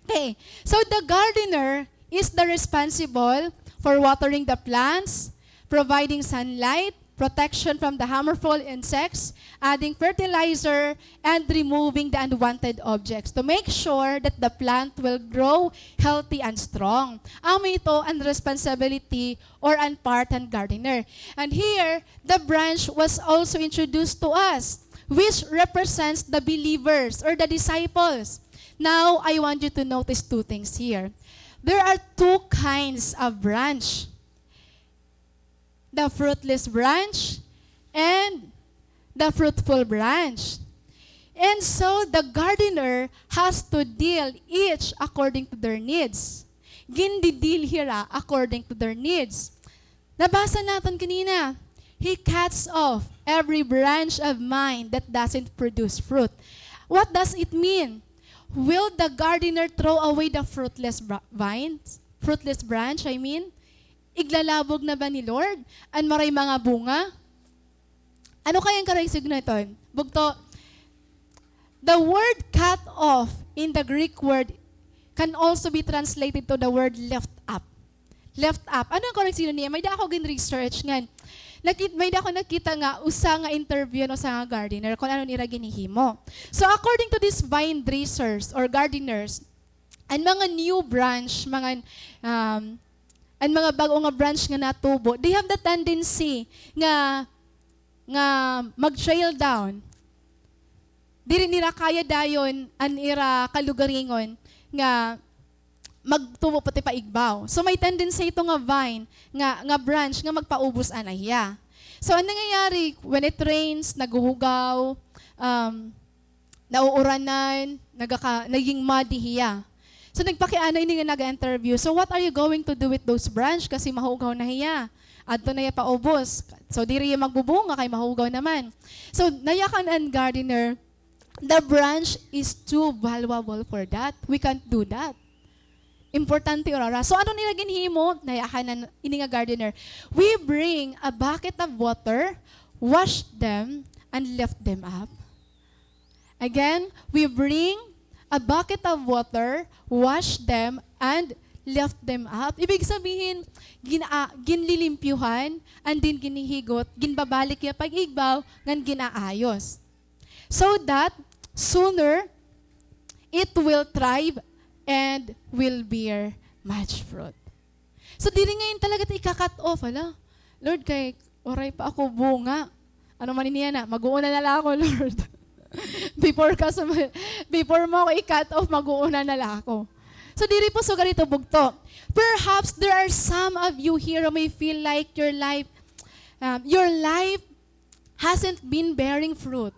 Okay. So the gardener is the responsible for watering the plants, providing sunlight, protection from the harmful insects, adding fertilizer, and removing the unwanted objects to make sure that the plant will grow healthy and strong. Amo ito an responsibility or an part han gardener. And here, the branch was also introduced to us. which represents the believers or the disciples. Now, I want you to notice two things here. There are two kinds of branch. The fruitless branch and the fruitful branch. And so the gardener has to deal each according to their needs. Gindidil hira according to their needs. Nabasa naton kanina, "He cuts off every branch of mine that doesn't produce fruit." What does it mean? Will the gardener throw away the fruitless bra-, vines? Fruitless branch, I mean? Iglalabog na ba ni Lord an maray mga bunga? Ano kaya an karuyag sidngon hiton? Bugto, the word cut off in the Greek word can also be translated to the word lift up. Lift up. Ano an karuyag sidngon niya? May-ada ako gin-research ngan nakit-, may-ada ako nakita nga usa nga interview an usa nga gardener kon ano an ira ginhihimo. So, according to these vine dressers or gardeners, an mga new branch, mga, um, an mga bag-o nga branch nga natubo, they have the tendency nga, nga mag-trail down. Diri nira kaya dayon an ira kalugaringon nga magtubo pati pa igbaw. So, may tendency ito nga vine, nga, nga branch, nga magpaubos anay hiya. So, an nangyayari, when it rains, naghuhugaw, um, nauuranan, nagaka-, naging muddy hiya. So, nagpakiana ini nga naga-interview, "So, what are you going to do with those branch? Kasi mahugaw na hiya. Adto na hiya paubos. So, diri hiya magbubunga kay mahugaw naman." So, nayakan an gardener, "The branch is too valuable for that. We can't do that." Importante ura hira. So, ano nira ginhimo? Nayakan an ini nga gardener, "We bring a bucket of water, wash them, and lift them up." Again, "We bring a bucket of water, wash them, and lift them up." Ibig sabihin, gin-, ah, ginlilimpyuhan, and then ginihigot, ginbabalik hiya pag-igbaw, ngan gin-aayos. So that sooner it will thrive and will bear much fruit. So, diri ngay-an talaga ta ika-cut off, hala, Lord, kay waray pa ako bunga. Ano man ini yana? Mag-uuna na la ako, Lord. Before ka sum-, before mo ako i-cut off, mag-uuna na la ako. So, diri po sugad ito bugto. Perhaps there are some of you here who may feel like your life, um, your life hasn't been bearing fruit.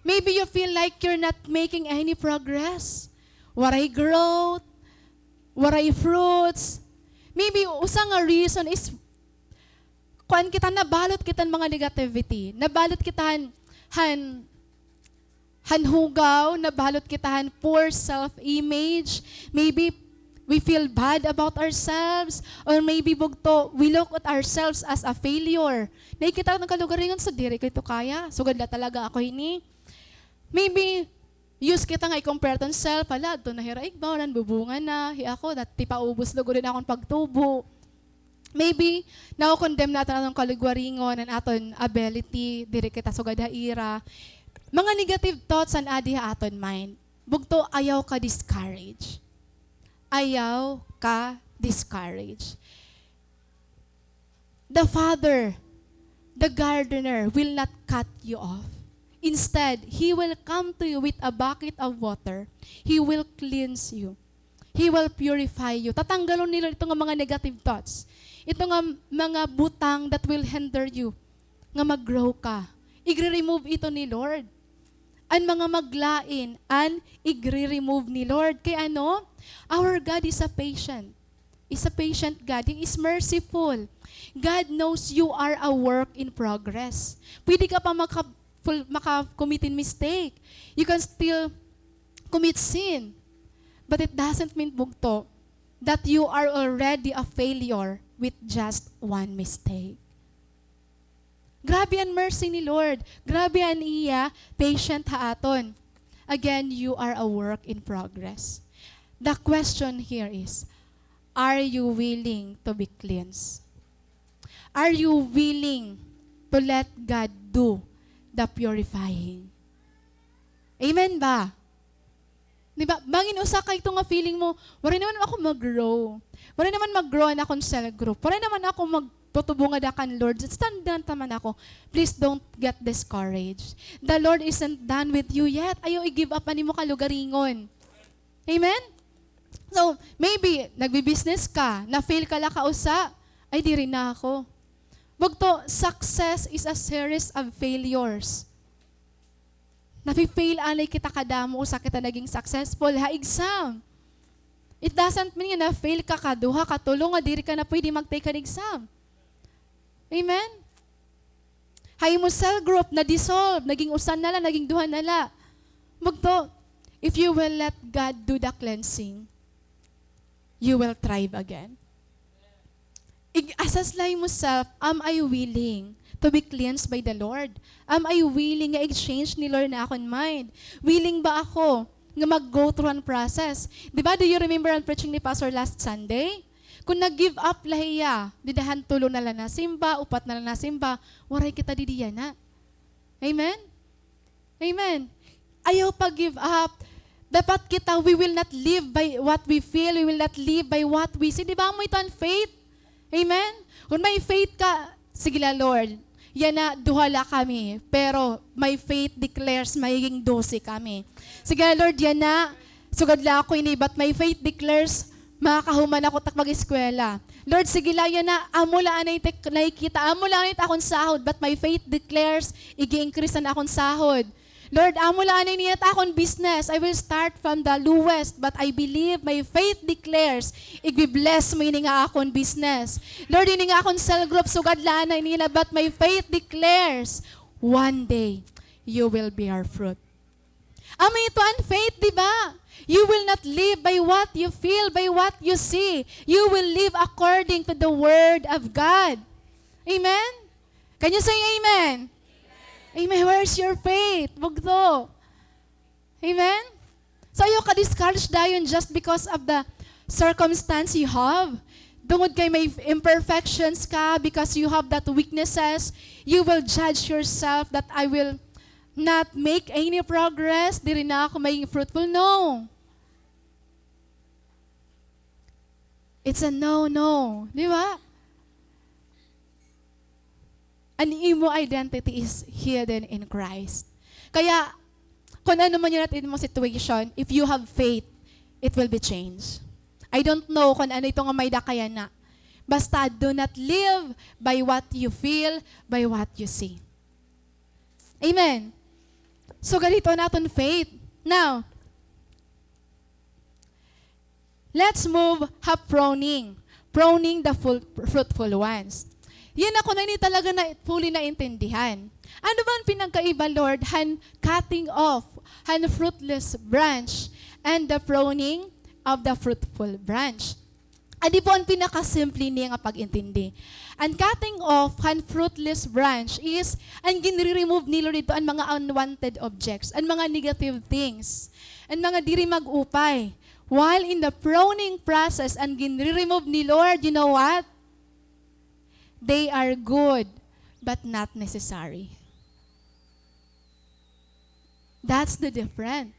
Maybe you feel like you're not making any progress. Waray growth, waray fruits. Maybe usa nga reason is, kuan kita, nabalot kita han mga negativity. Nabalot kita han, han han hugaw, nabalot kita han poor self-image. Maybe we feel bad about ourselves, or maybe bugto, we look at ourselves as a failure. Nakikita kita han kalugaringon, "So, diri ko ito kaya. Sugad la talaga ako hini." Maybe, use kita nga i-compare it han self, "Hala, adto na hira igbaw, nabubunga na, hi ako, dati paubos lugod an akon pagtubo." Maybe, nako-condemn naton an aton kalugaringon, an aton ability, diri kita sugad ha ira. Mga negative thoughts an adi ha aton mind. Bugto, ayaw ka-discourage. Ayaw ka-discourage. The Father, the gardener, will not cut you off. Instead, He will come to you with a bucket of water. He will cleanse you. He will purify you. Tatanggalon ni Lord ito nga mga negative thoughts. Ito nga mga butang that will hinder you nga mag-grow ka. Igre-remove ito ni Lord. An mga maglain, an igre-remove ni Lord. Kay ano? Our God is a patient. Is a patient God. He is merciful. God knows you are a work in progress. Pwede ka pa maka-, full, maka-commit hin mistake. You can still commit sin. But it doesn't mean, bugto, that you are already a failure with just one mistake. Grabe an mercy ni Lord. Grabe an iya patient ha aton. Again, you are a work in progress. The question here is, are you willing to be cleansed? Are you willing to let God do the purifying? Amen ba? Di ba? Bangin usa ka ito nga feeling mo, "Waray naman ako mag-grow. Waray naman mag-grow an akon cell group. Waray naman ako mag-, Tutubo ngada kan Lord. Stand down ta man ako. Please don't get discouraged. The Lord isn't done with you yet. Ayaw i-give up an imo kalugaringon. Amen? So, maybe, nagbi-business ka, na-fail ka la kausa, ay, diri na ako. Bugto, success is a series of failures. Nafi-fail anay kita kadamo usa kita naging successful ha exam. It doesn't mean nga na-fail ka kaduha, katulo nga diri ka na pwede mag-take an exam. Amen? Ha imo cell group, na-dissolve, naging usa na la, naging duha na la. Bugto, if you will let God do the cleansing, you will thrive again. Ig-assess la imo self, am I willing to be cleansed by the Lord? Am I willing nga i-change ni Lord na akon mind? Willing ba ako nga mag-go through an process? Di ba, do you remember an preaching ni Pastor last Sunday? Kung nag-give up la hiya, dida han tulo na la nasimba, upat na la nasimba, waray kita didi yana. Amen? Amen. Ayaw pag-give up. Dapat kita, we will not live by what we feel, we will not live by what we see. Di ba, amo ito an faith? Amen? Kung may faith ka, sige la, Lord. Yana, duha la kami. Pero my faith declares, magiging dose kami. Sige la, Lord, yana, sugad la ako ini, but my faith declares, makakahuman ako tak mag-eskwela. Lord, sige la yana, amo la anay it nakikita, amo la anay it akon sahod, but my faith declares, ig-increase an akon sahod. Lord, amo la anay niyan it akon business. I will start from the lowest, but I believe, my faith declares, igbi-bless mo ini nga akon business. Lord, ini nga akon cell group, sugad la anay nila, but my faith declares, one day, you will bear fruit. Amo ito an faith, di ba? You will not live by what you feel, by what you see. You will live according to the word of God. Amen? Can you say amen? Amen. Where's your faith? Bugto. Amen? So, ayaw ka-discourage dayon just because of the circumstance you have. Tungod kay may imperfections ka, because you have that weaknesses, you will judge yourself that I will not make any progress, diri na ako maging fruitful. No. It's a no-no. Di ba? An imo identity is hidden in Christ. Kaya, kung ano man yana it imo situation, if you have faith, it will be changed. I don't know kung ano ito nga may-ada ka yana. Basta, do not live by what you feel, by what you see. Amen. So, ganito an aton faith. Now, let's move ha pruning. Pruning the ful-, fruitful ones. Yana, kuno ini talaga na fully naintindihan. Ano ba an pinagkaiba, Lord, han cutting off han fruitless branch and the pruning of the fruitful branch? Adi po an pinakasimple niya nga pag-intindi. An cutting off han fruitless branch is an ginre-remove ni Lord didto an mga unwanted objects, an mga negative things, an mga diri mag-upay. While in the pruning process, an ginre-remove ni Lord, you know what? They are good, but not necessary. That's the difference.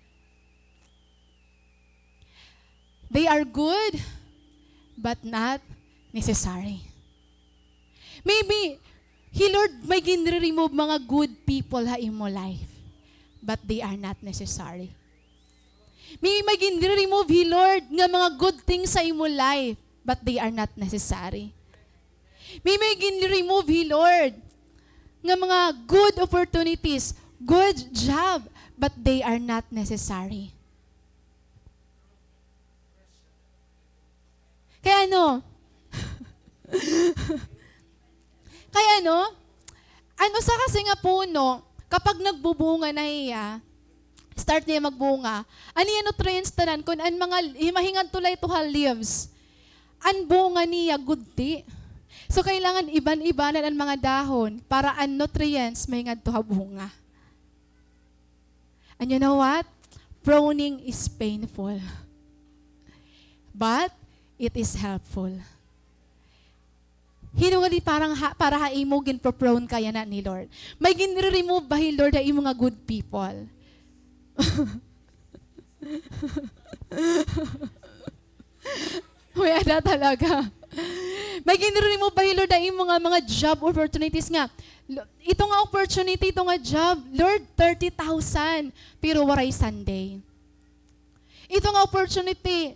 They are good, but not necessary. Maybe, hi Lord may ginre-remove mga good people ha imo life, but they are not necessary. Maybe may ginre-remove hi Lord nga mga good things sa imo life, but they are not necessary. Maybe may ginre-remove hi Lord nga mga good opportunities, good job, but they are not necessary. Kay ano? Kay ano? An usa kasi nga puno, kapag nagbubunga na hiya, start niya magbunga, an iya nutrients tanan, kun an mga, hi-, mahingadto la ito ha leaves, an bunga niya gudti. So, kailangan iban-ibanan an mga dahon para an nutrients mahingadto ha bunga. And you know what? Pruning is painful. But it is helpful. Hin-o ngadi parang ha, para ha imo ginpo-prune ka yana ni Lord? May ginre-remove ba hi Lord ha imo nga good people? May-ada talaga. Ay, ginre-remove ba hi Lord an imo nga mga job opportunities nga, "Lo-, ito nga opportunity, ito nga job, Lord, thirty thousand, pero waray Sunday. Ito nga opportunity,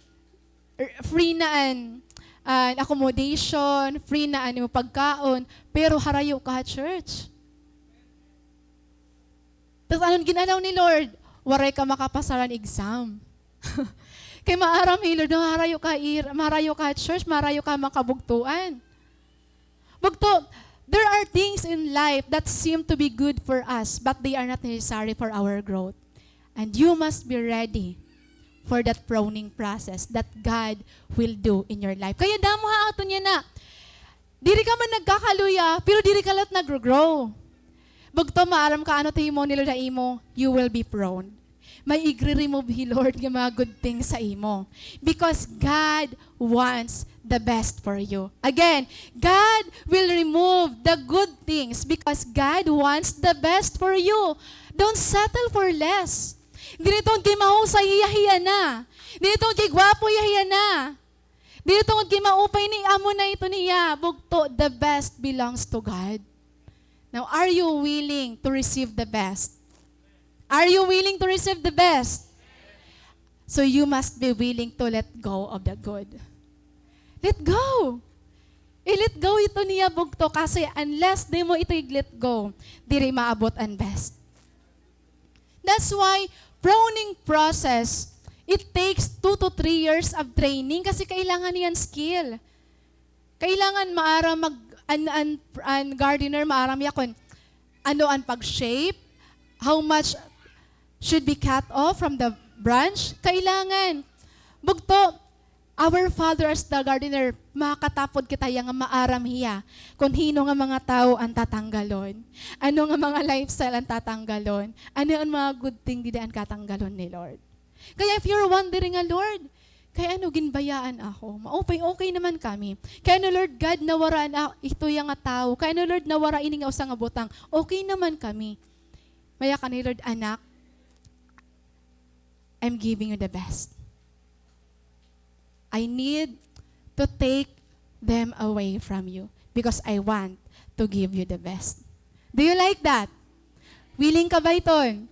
r-, free na an, an accommodation, free na an imo pagkaon, pero harayo ka ha church." Tas ano an gin-allow ni Lord? Waray ka makapasar han exam. Kay maaram hi Lord, maharayo ka ir-, maharayo ka church, maharayo ka mga kabugtoan. Bugto, there are things in life that seem to be good for us, but they are not necessary for our growth. And you must be ready for that pruning process that God will do in your life. Kay damo ha aton yana. Diri ka man nagkakaluya, pero diri ka liwat nagro-grow. Bugto, maaram ka ano it himo ni Lord ha imo, you will be pruned. May igre-remove hi Lord nga mga good things sa imo. Because God wants the best for you. Again, God will remove the good things because God wants the best for you. Don't settle for less. Diri tungod kay mahusay hiya, hiya na. Diri tungod kay gwapo hiya, hiya na. Diri tungod kay maupay ni, amo na ito niya. Bugto, the best belongs to God. Now, are you willing to receive the best? Are you willing to receive the best? So you must be willing to let go of the good. Let go. I-let go ito niya, bugto, kasi unless di mo ito i-let go, diri maabot an best. That's why pruning process, it takes two to three years of training kasi kailangan niyan skill. Kailangan maaram mag-, an, an, an gardener maaram hiya kon ano an pag-shape, how much should be cut off from the branch. Kailangan. Bugto, our Father as the gardener, makakatapod kita hiya nga maaram hiya kon hin-o nga mga tawo an tatanggalon, ano nga mga lifestyle an tatanggalon, ano an mga good thing dida an katanggalon ni Lord. Kaya if you're wondering nga, "Lord, kay ano ginbayaan ako? Maupay, okay naman kami. Kay ano, Lord God, nawara na ito nga tawo? Kay ano, Lord, nawara ini nga usa nga butang? Okay naman kami." Mayakan ni Lord, "Anak, I'm giving you the best. I need to take them away from you because I want to give you the best." Do you like that? Willing ka ba iton?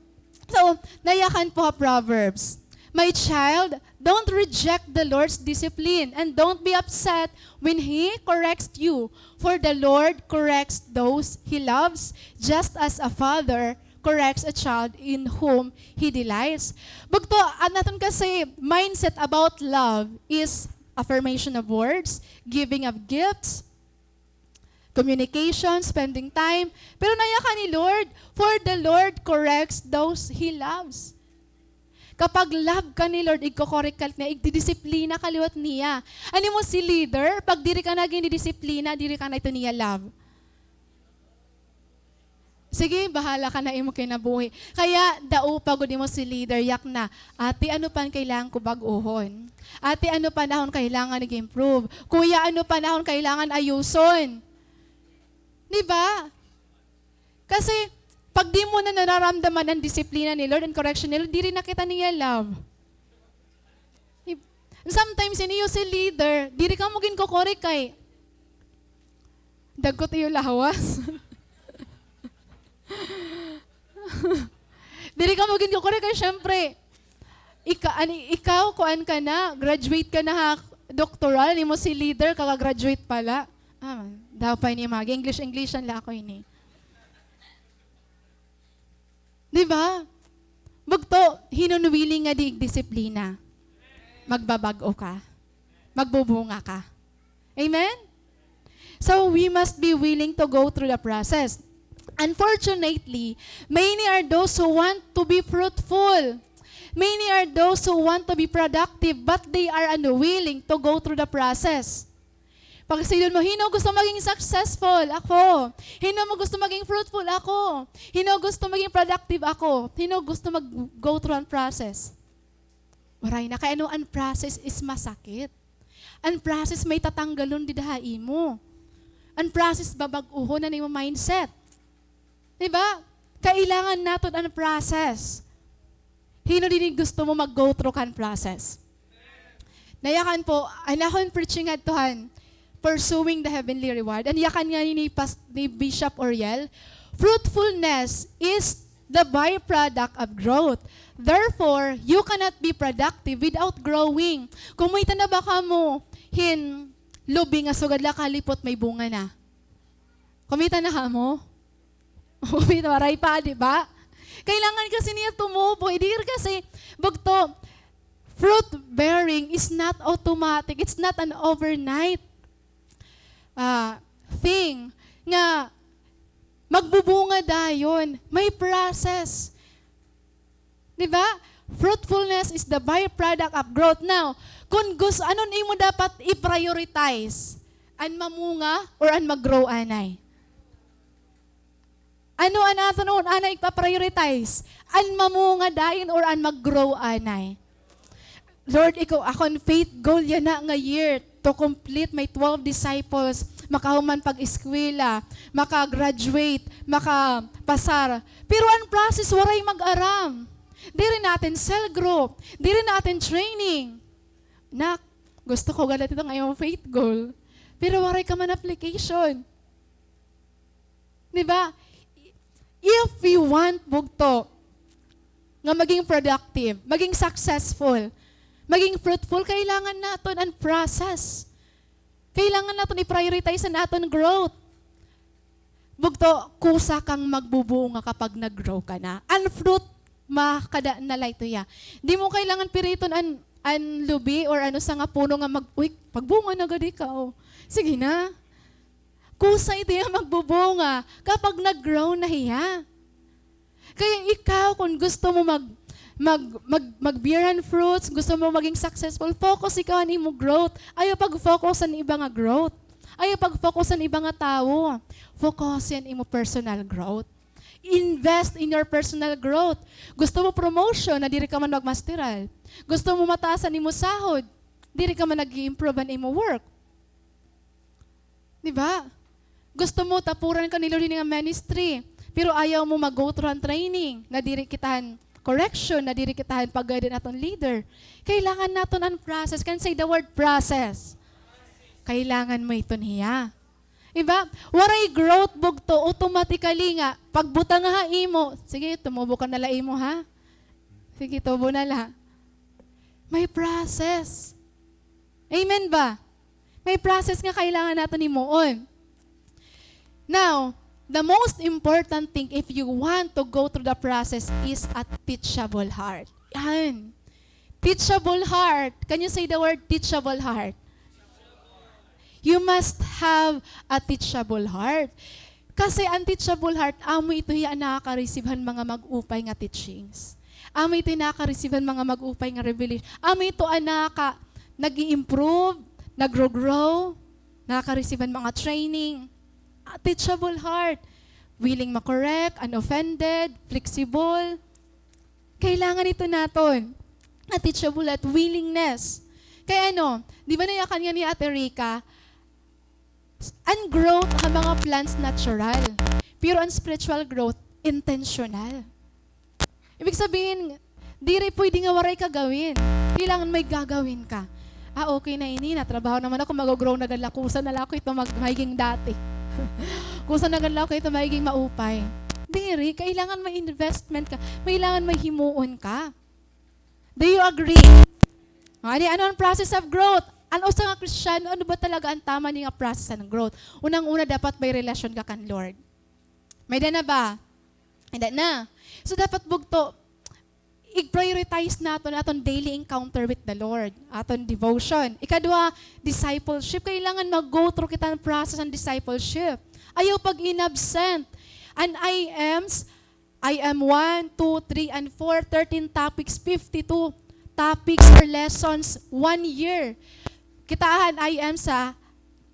So, nayakan po ha Proverbs, "My child, don't reject the Lord's discipline and don't be upset when He corrects you, for the Lord corrects those He loves, just as a father corrects a child in whom he delights." Bugto, an aton kasi mindset about love is affirmation of words, giving of gifts, communication, spending time. Pero nayakan ni Lord, "For the Lord corrects those He loves." Kapag love ka ni Lord, igko-correct ka niya, igdidisiplina ka liwat niya. Ano mo si leader, pag diri ka na gindidisiplina, diri ka na ito niya love. Sige, bahala ka na imo kinabuhi. Kaya, dao pa gud imo si leader, yak na, "Ate, ano pa an kailangan ko bag-ohon? Ate, ano pa an akon kailangan ig-improve? Kuya, ano pa an akon kailangan ayuson?" Di ba? Kasi, pag di mo na nararamdaman an disiplina ni Lord, an correction ni Lord, diri na kita niya love. Sometimes, ini iyo si leader, diri kamo ginko-correct kay dagko it iyo lawas. Diri kamo ginko-correct kay, syempre, ika-, ani, ikaw, kuan ka na, graduate ka na ha doctoral, imo si leader, kaka-graduate pa la. Ah, daw pa ini mag-English-Englishan la ako ini. Di ba? Bugto, hin-o an willing nga di igdisiplina? Magbabag-o ka. Magbubunga ka. Amen? So, we must be willing to go through the process. Unfortunately, many are those who want to be fruitful. Many are those who want to be productive, but they are unwilling to go through the process. Pagsidlon mo, hin-o gusto maging successful? Ako. Hin-o mo gusto maging fruitful? Ako. Hin-o gusto maging productive? Ako. Hin-o gusto mag-go through an process? Waray na. Kay ano, an process is masakit. An process may tatanggalon dida ha imo. An process babag-ohon an imo mindset. Di ba? Kailangan naton an process. Hin-o dinhi gusto mo mag-go through kan process? Nayakan po, an akon preaching ngadto han pursuing the heavenly reward. An yakan ngani ni Pas-, ni Bishop Oriel, fruitfulness is the byproduct of growth. Therefore, you cannot be productive without growing. Kumita na ba kamo hin lubi nga sugad la kalipot may bunga na? Kumita na kamo? Kumita, waray pa, di ba? Kailangan kasi niya tumubo. Diri kasi, bugto, fruit bearing is not automatic. It's not an overnight, ah, thing nga magbubunga dayon. May process. Di ba? Fruitfulness is the byproduct of growth. Now, kun gus-, ano an imo dapat i-prioritize? An mamunga or an mag-grow anay? Ano an aton anay ipa-prioritize? An mamunga dayon or an mag-grow anay? Lord, ikaw, akon faith goal yana nga year to complete my twelve disciples, makahuman pag-eskwela, maka-graduate, makapasar. Pero an process, waray mag-aram. Diri na-attend cell group, diri na-attend training. Nak, gusto ko gad ito nga imo faith goal. Pero waray ka man application. Di ba? If we want, bugto, nga maging productive, maging successful, maging fruitful, kailangan naton an process. Kailangan naton i-prioritize an aton growth. Bugto, kusa kang magbubunga kapag nag-grow ka na. An fruit, makada na la ito hiya. Di mo kailangan piriton an, an lubi or an usa nga puno nga mag-, uy, pagbunga na gad ikaw. Sige na. Kusa ito hiya magbubunga kapag nag-grow na hiya. Kaya ikaw, kun gusto mo mag-, mag-, mag-, mag-bear an fruits, gusto mo maging successful, focus ikaw han imo growth. Ayaw pag-focus han iba nga growth. Ayaw pag-focus han iba nga tawo. Focus han imo personal growth. Invest in your personal growth. Gusto mo promotion, na diri ka man magmasteral. Gusto mo mataas an imo sahod, diri ka man nag-i-improve han imo work. Di ba? Gusto mo tapuran ka ni Lord hini nga ministry, pero ayaw mo mag-go through han training, nadiri kita han correction, nadiri kita han pag-guide han aton leader. Kailangan naton an process. Can say the word process. Kailangan mo iton hiya. Di ba? Waray growth, bugto, automatically nga, pagbutang ha imo, sige, tumubo ka na la imo, ha? Sige, tubo na la. May process. Amen ba? May process nga kailangan naton himuon. Now, the most important thing if you want to go through the process is a teachable heart. Yan. Teachable heart. Can you say the word teachable heart? You must have a teachable heart. Kasi an teachable heart, amo ito hiya an nakaka-receive han mga mag-upay nga teachings. Amo ito hiya nakaka-receive han mga mag-upay nga revelation. Amo ito an nakaka-, nag-i-improve, nagro-grow, nakaka-receive han mga training. A teachable heart, willing ma-correct, unoffended, flexible. Kailangan ito naton. A teachable at willingness. Kay ano, di ba nayakan nga ni Ate Rica, an growth ha mga plants natural, pero an spiritual growth, intentional. Ibig sabihin, diri pwede nga waray ka gawin. Kailangan may gagawin ka. Ah, okay na ini, natrabaho naman ako, mag-grow na gad la, kusa na la ako ito mag-, magiging dati. Kusa na gad la ako ito magiging maupay. Diri, kailangan may investment ka. Kailangan may himuon ka. Do you agree? Ani, ano an process of growth? An usa nga Kristiyano, ano ba talaga an tama niya nga process ng growth? Unang-una, dapat may relasyon ka kan Lord. May da na ba? May da na. So, dapat bugto, i-prioritize naton aton daily encounter with the Lord, aton devotion. Ikaduha, discipleship. Kailangan mag-go through kita ng process ng discipleship. Ayaw pag-inabsent. An I Ms, I M one, two, three, and four, thirteen topics, fifty-two topics or lessons, one year. Kita han I M sa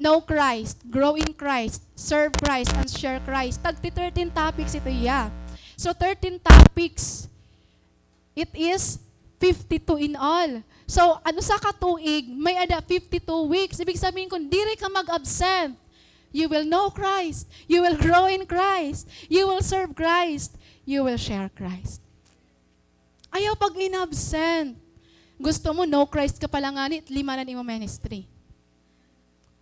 Know Christ, Grow in Christ, Serve Christ, and Share Christ. Tagti thirteen topics ito hiya. So, thirteen topics, it is fifty-two in all. So, an usa ka tuig, may-ada fifty-two weeks. Ibig sabihin, kung diri ka mag-absent, you will know Christ, you will grow in Christ, you will serve Christ, you will share Christ. Ayaw pag-inabsent. Gusto mo, know Christ ka pa la ngani, lima na an imo ministry.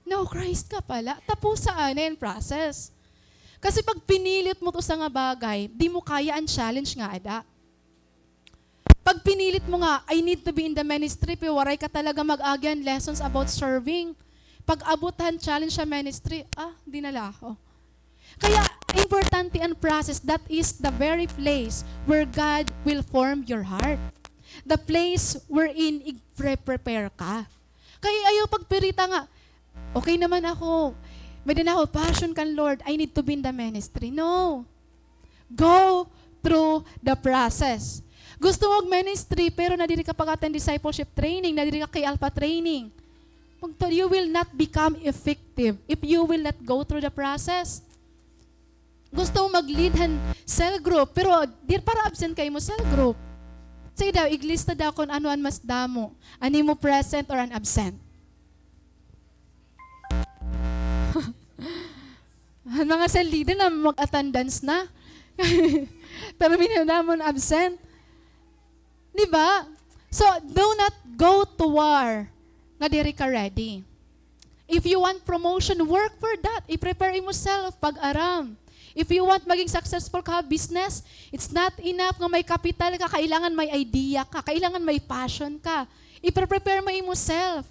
No Christ ka pala. Tapusa anay an process. Kasi pag pinilit mo it usa nga bagay, di mo kaya an challenge nga ada. Pag pinilit mo nga, "I need to be in the ministry," pero waray ka talaga mag-agi han lessons about serving. Pag-abot han challenge ha ministry, "Ah, di na la ako." Kaya, importante an process. That is the very place where God will form your heart. The place wherein ig-pre-prepare ka. Kaya ayaw pagpirita nga, "Okay naman ako. May-ada na ako passion kan Lord. I need to be in the ministry." No. Go through the process. Gusto mo mag-ministry, pero nadiri ka pag-attend discipleship training, nadiri ka kay Alpha training. Magto-, you will not become effective if you will not go through the process. Gusto mo mag-lead han cell group, pero di para absent ka ha imo cell group. Sige daw, iglista daw kon ano an mas damo, an imo present or an absent. An mga cell leader na mag-attendance na. Pero may-ada man absent. Di ba? So, do not go to war nga diri ka ready. If you want promotion, work for that. I-prepare imo self, pag-aram. If you want maging successful ka ha business, it's not enough nga may kapital ka, kailangan may idea ka, kailangan may passion ka. I-prepare mo imo self.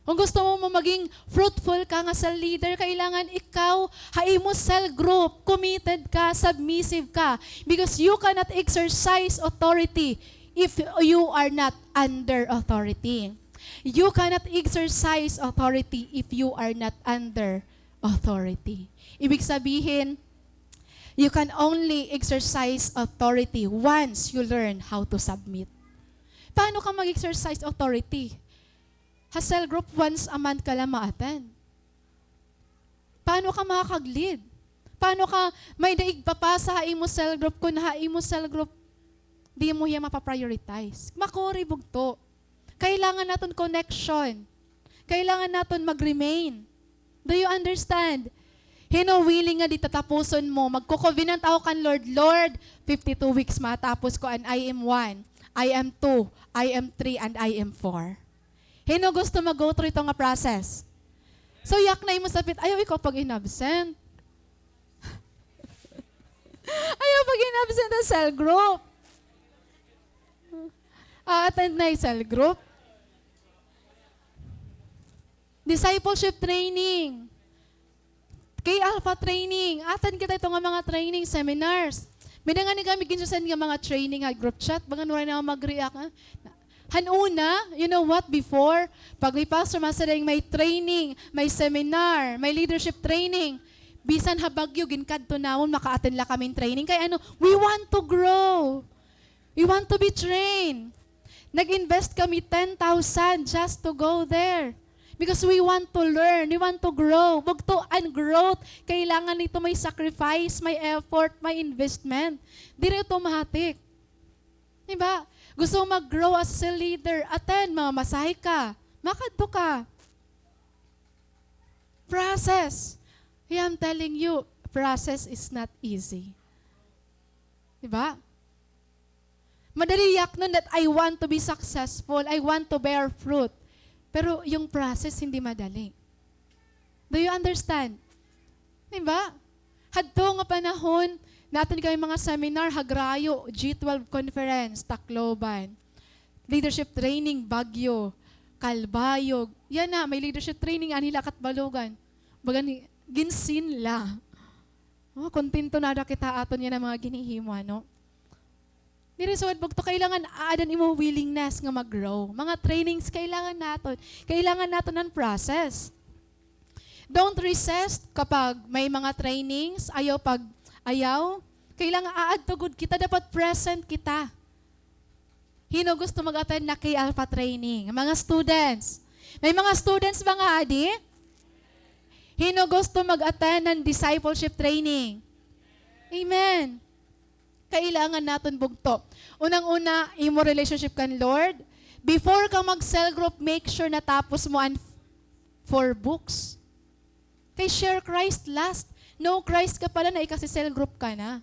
Kon gusto mo, mo maging fruitful ka nga cell leader, kailangan ikaw, ha imo cell group, committed ka, submissive ka. Because you cannot exercise authority if you are not under authority. You cannot exercise authority if you are not under authority. Ibig sabihin, you can only exercise authority once you learn how to submit. Paano ka mag-exercise authority? Ha cell group, once a month ka la ma-attend. Paano ka makakag-lead? Paano ka may-ada igpapasa ha imo cell group kon ha imo cell group di mo hiya mapa-prioritize? Makuri bugto. Kailangan naton connection. Kailangan naton mag-remain. Do you understand? Hin-o willing nga di tatapuson mo, magko-covenant ako kan Lord, "Lord, fifty-two weeks matapos ko an I M one, I M two, I M three, and I M four." Hin-o gusto mag-go through ito nga process? So, yak na imo sapit, ayaw ikaw pag-inabsent. Ayaw pag-inabsent ha cell group. Ah, attend na ha cell group. Discipleship training. Kay Alpha training, attend kita ito nga mga training, seminars. May-ada ngani kami ginsasend nga mga training ha group chat, bagan waray na mag-react, ha? Han una, you know what, before, pag may pastor, masarang may training, may seminar, may leadership training, bisan ha Baguio, ginkadto namon, maka-attend la kami hin training. Kay ano, we want to grow. We want to be trained. Nag-invest kami ten thousand just to go there. Because we want to learn, we want to grow. Bugto an growth, kailangan nito may sacrifice, may effort, may investment. Diri automatic. Di ba? Gusto mo mag-grow as a leader, attend, mamasahe ka, makadto ka. Process. I am telling you, process is not easy. Di ba? Madali yaknon that I want to be successful, I want to bear fruit. Pero yung process, hindi madali. Do you understand? Di ba? Hadto nga panahon, na-attend kami mga seminar, Hagrayo, G twelve Conference, Tacloban. Leadership training, Baguio, Calbayog. Yana, may leadership training, anhi la Catbalogan. Bagan, ginsin la. Oh, kontento na ada kita aton yana mga ginhihimo, ano? Diri sugad bugto, kailangan aada an imo willingness nga mag-grow. Mga trainings, kailangan naton. Kailangan naton an process. Don't resist kapag may mga trainings, ayaw pag-ayaw. Kailangan aadto gud kita, dapat present kita. Hin-o gusto mag-attend na K Alpha training? Mga students. May mga students ba nga adi? Hin-o gusto mag-attend han discipleship training? Amen. Kailangan naton bugto. Unang-una, imo relationship kan Lord. Before ka mag-cell group, make sure natapos mo an four books. Kay share Christ last. Know Christ ka pala na ikasi-cell group ka na.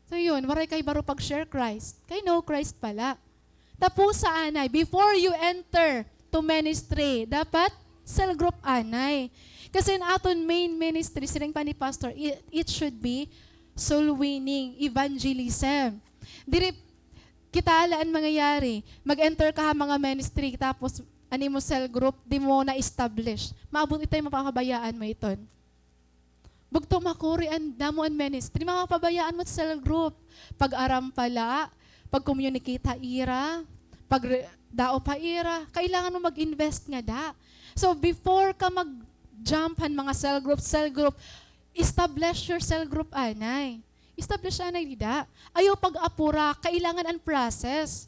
So yun, waray kay baro pag-share Christ. Kay know Christ pala. Tapusa anay, before you enter to ministry, dapat Cell group anay. Kasi an aton main ministry, siring pa ni Pastor, it, it should be soul winning, evangelism. Diri kita ala an mangyayari, mag-enter ka ha mga ministry, tapos an imo cell group, di mo na-establish. Maabot ito, mapapabayaan mo iton. Bugto, makuri an damo an ministry, mapapabayaan mo cell group. Pag-aram pa la, pag-communicate ha ira, pag re-, daop ha ira, kailangan mo mag-invest ngada. So, before ka mag-jump han mga cell group, cell group, establish your cell group anay. Establish anay dida. Ayaw pag-apura, kailangan an process.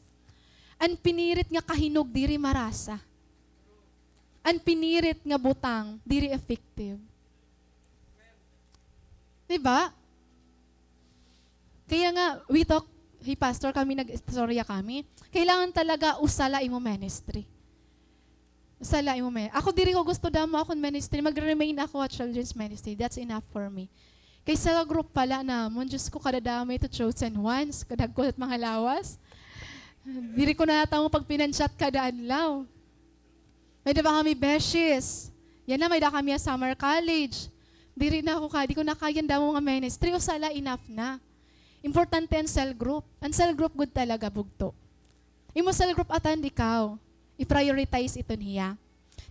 An pinirit nga kahinog diri marasa. An pinirit nga butang diri effective. Di ba? Kaya nga, we talk, hi Pastor, kami nag-istorya kami. Kailangan talaga usa la imo ministry. Usa la imo mi-, ako diri ko gusto damo akon ministry, mag-remain ako at children's ministry. That's enough for me. Kay cell group pa la namon, Diyos ko, kadadamo ito chosen ones, kadagko it mga lawas. Diri ko na natamo pagpinansyat kada adlaw. May-ada pa kami beshies. Yana, may-ada kami ha summer college. Diri na ako ka, di ko na kaya an damo nga ministry. Usa la, enough na. Importante an cell group. An cell group gud talaga, bugto. Imo cell group, attend ikaw. I-prioritize iton hiya.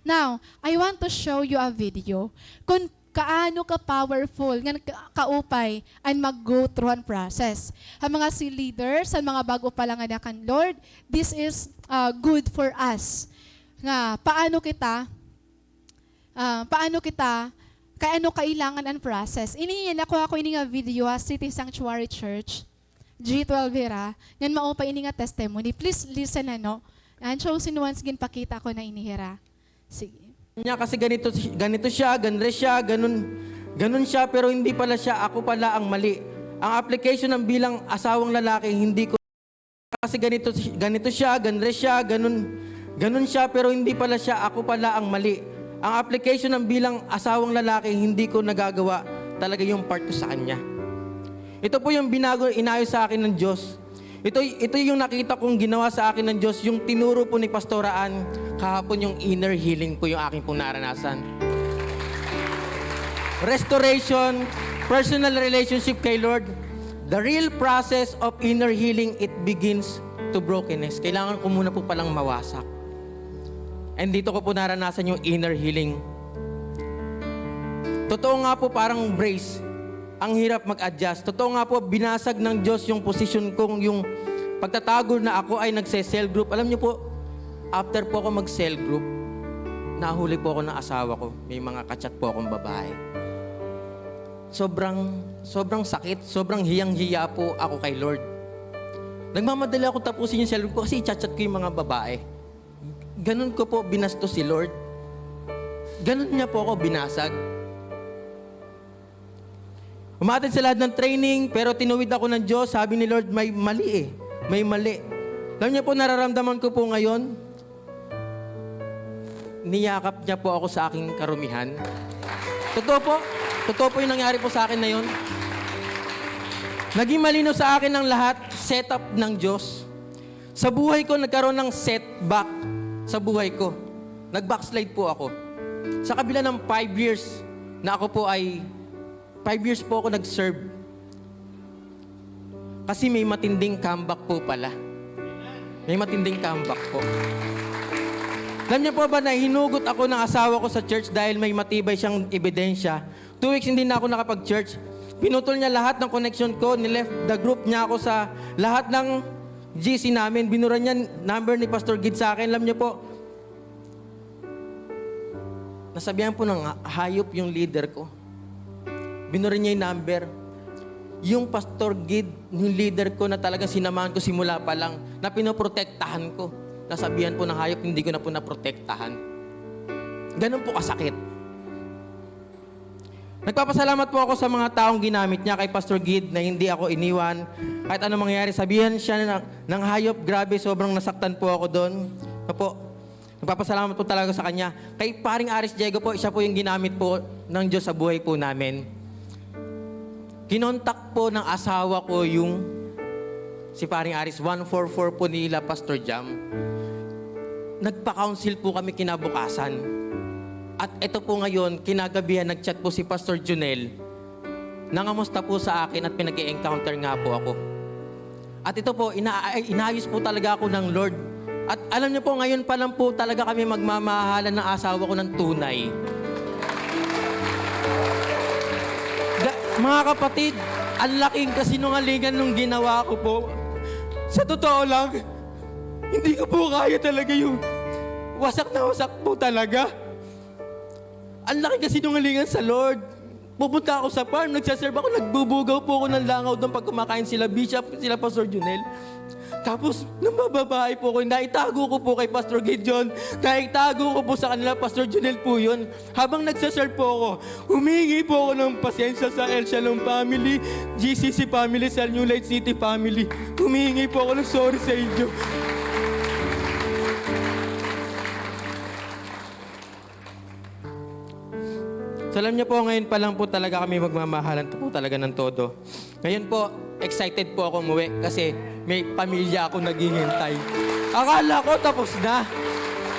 Now, I want to show you a video kon kaano ka powerful ngan ka-, kaupay an mag-go through an process. Ha mga si leaders, ha mga bag-o pa la ngada kan Lord, this is, ah, good for us. Nga, paano kita, ah, paano kita, kay ano kailangan an process. Ini, nakuha ko ini nga video ha City Sanctuary Church. G twelve hira, ngan maupay ini nga testimony. Please listen, ano. An chosen ones, ginpakita ko na ini hira. Sige. Niya kasi ganito, ganito siya, ganre siya, ganun, ganun siya, pero hindi pala siya, ako pala ang mali. Ang application ng bilang asawang lalaki, hindi ko, kasi ganito, ganito siya, ganre siya, ganun, ganun siya, pero hindi pala siya, ako pala ang mali. Ang application ng bilang asawang lalaki, hindi ko nagagawa talaga yung part ko sa kanya. Ito po yung binago, inayos sa akin ng Diyos. Ito, ito yung nakita kong ginawa sa akin ng Diyos, yung tinuro po ni Pastora Ann kahapon, yung inner healing po yung aking pong naranasan. Restoration, personal relationship kay Lord. The real process of inner healing, it begins to brokenness. Kailangan ko muna po palang mawasak. And dito ko po naranasan yung inner healing. Totoo nga po, parang brace. Ang hirap mag-adjust. Totoo nga po, binasag ng Diyos yung posisyon kong, yung pagtatago na ako ay nagse-cell group. Alam niyo po, after po ako mag-cell group, nahuli po ako ng asawa ko. May mga ka-chat po akong babae. Sobrang, sobrang sakit, sobrang hiyang-hiya po ako kay Lord. Nagmamadali ako tapusin yung cell group ko kasi i-chat-chat ko yung mga babae. Ganun ko po binastos si Lord. Ganun niya po ako binasag. Umattend sa lahat ng training, pero tinuwid ako ng Diyos. Sabi ni Lord, "May mali eh. May mali." Alam niyo po, nararamdaman ko po ngayon, niyakap niya po ako sa aking karumihan. Totoo po. Totoo po yung nangyari po sa akin na yun. Naging malino sa akin ang lahat, setup ng Diyos. Sa buhay ko, nagkaroon ng setback sa buhay ko. Nag-backslide po ako. Sa kabila ng five years na ako po ay, five years po ako nag-serve. Kasi may matinding comeback po pala. May matinding comeback po. Alam niyo po ba na hinugot ako ng asawa ko sa church dahil may matibay siyang ebidensya? Two weeks hindi na ako nakapag-church. Pinutol niya lahat ng connection ko, ni-left the group niya ako sa lahat ng G C namin. Binura niya number ni Pastor Gid sa akin. Alam niyo po, nasabihan po ng ha-, hayop yung leader ko. Binura niya yung number. Yung Pastor Gid, yung leader ko na talagang sinamahan ko simula pa lang, na pinoprotektahan ko. Nasabihan po ng hayop, hindi ko na po naprotektahan. Ganun po kasakit. Nagpapasalamat po ako sa mga taong ginamit niya kay Pastor Gid na hindi ako iniwan. Kahit anong mangyari, sabihan siya ng, ng hayop, grabe, sobrang nasaktan po ako doon. Opo. Nagpapasalamat po talaga sa kanya. Kay Paring Aris Diego po, siya po yung ginamit po ng Diyos sa buhay po namin. Kinontak po ng asawa ko yung si Paring Aris, one four four po nila Pastor Jam. Nagpa-counsel po kami kinabukasan. At ito po ngayon, kinagabihan nag-chat po si Pastor Junel. Nangamusta po sa akin at pinag-e-encounter nga po ako. At ito po, ina-, ay, inayos po talaga ako ng Lord. At alam niyo po, ngayon pa lang po talaga kami magmamahalan ng asawa ko ng tunay. Ga-, mga kapatid, ang laking kasinungalingan nung ginawa ko po. Sa totoo lang, hindi ko po kaya talaga yung wasak na wasak po talaga. Ang laking kasinungalingan sa Lord. Pupunta ako sa farm, nagsaserve ako, nagbubugaw po ako ng langaw doon pag kumakain sila Bishop, sila Pastor Junel. Tapos, nung mababae po ako, naitago ko po kay Pastor Gideon, naitago ko po sa kanila, Pastor Junel po yun. Habang nagsaserve po ako, humingi po ako ng pasensya sa El Shalom family, G C C family, sa New Light City family. Humingi po ako ng sorry sa inyo. So, alam niyo po, ngayon pa lang po talaga kami magmamahalan po talaga ng todo. Ngayon po, excited po ako umuwi kasi may pamilya ako naghihintay. Akala ko tapos na.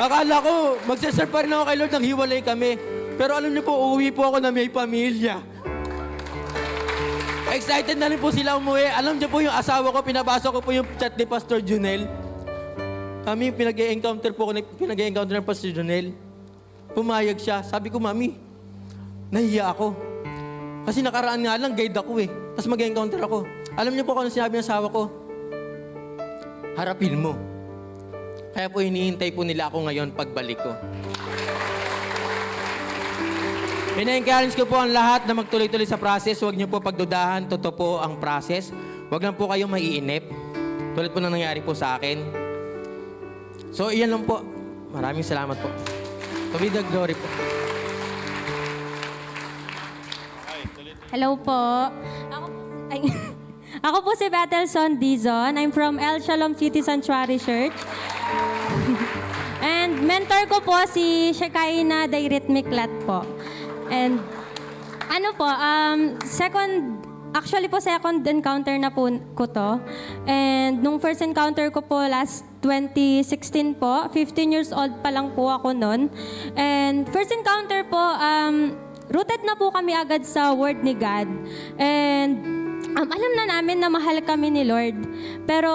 Akala ko magse-serve pa rin ako kay Lord, naghiwalay kami. Pero alam niyo po, uuwi po ako na may pamilya. Excited na rin po sila umuwi. Alam niyo po yung asawa ko, pinabasa ko po yung chat ni Pastor Junel. Kami, pinag-e-encounter po ako, pinag-e-encounter ng Pastor Junel. Pumayag siya. Sabi ko, "Mami, nahiya ako. Kasi nakaraan nga lang, guide ako eh. Tapos mag-encounter ako." Alam niyo po kung ano sinabi ng asawa ko? "Harapin mo." Kaya po hinihintay po nila ako ngayon pagbalik ko. Ina-encourage ko po ang lahat na magtuloy-tuloy sa process. Huwag niyo po pagdudahan. Totoo po ang process. Huwag lang po kayong maiinip. Tulad po ng nangyari po sa akin. So, iyan lang po. Maraming salamat po. To be the glory po. Hello po. Ako, ay, ako po si Bethelson Dizon. I'm from El Shalom City Sanctuary Church. And mentor ko po si Shekinah Dairit Miklat po. And ano po, um, second, actually po, second encounter na po ko to. And nung first encounter ko po last twenty sixteen po, fifteen years old pa lang po ako nun. And first encounter po, um, rooted na po kami agad sa word ni God. And, um, alam na namin na mahal kami ni Lord. Pero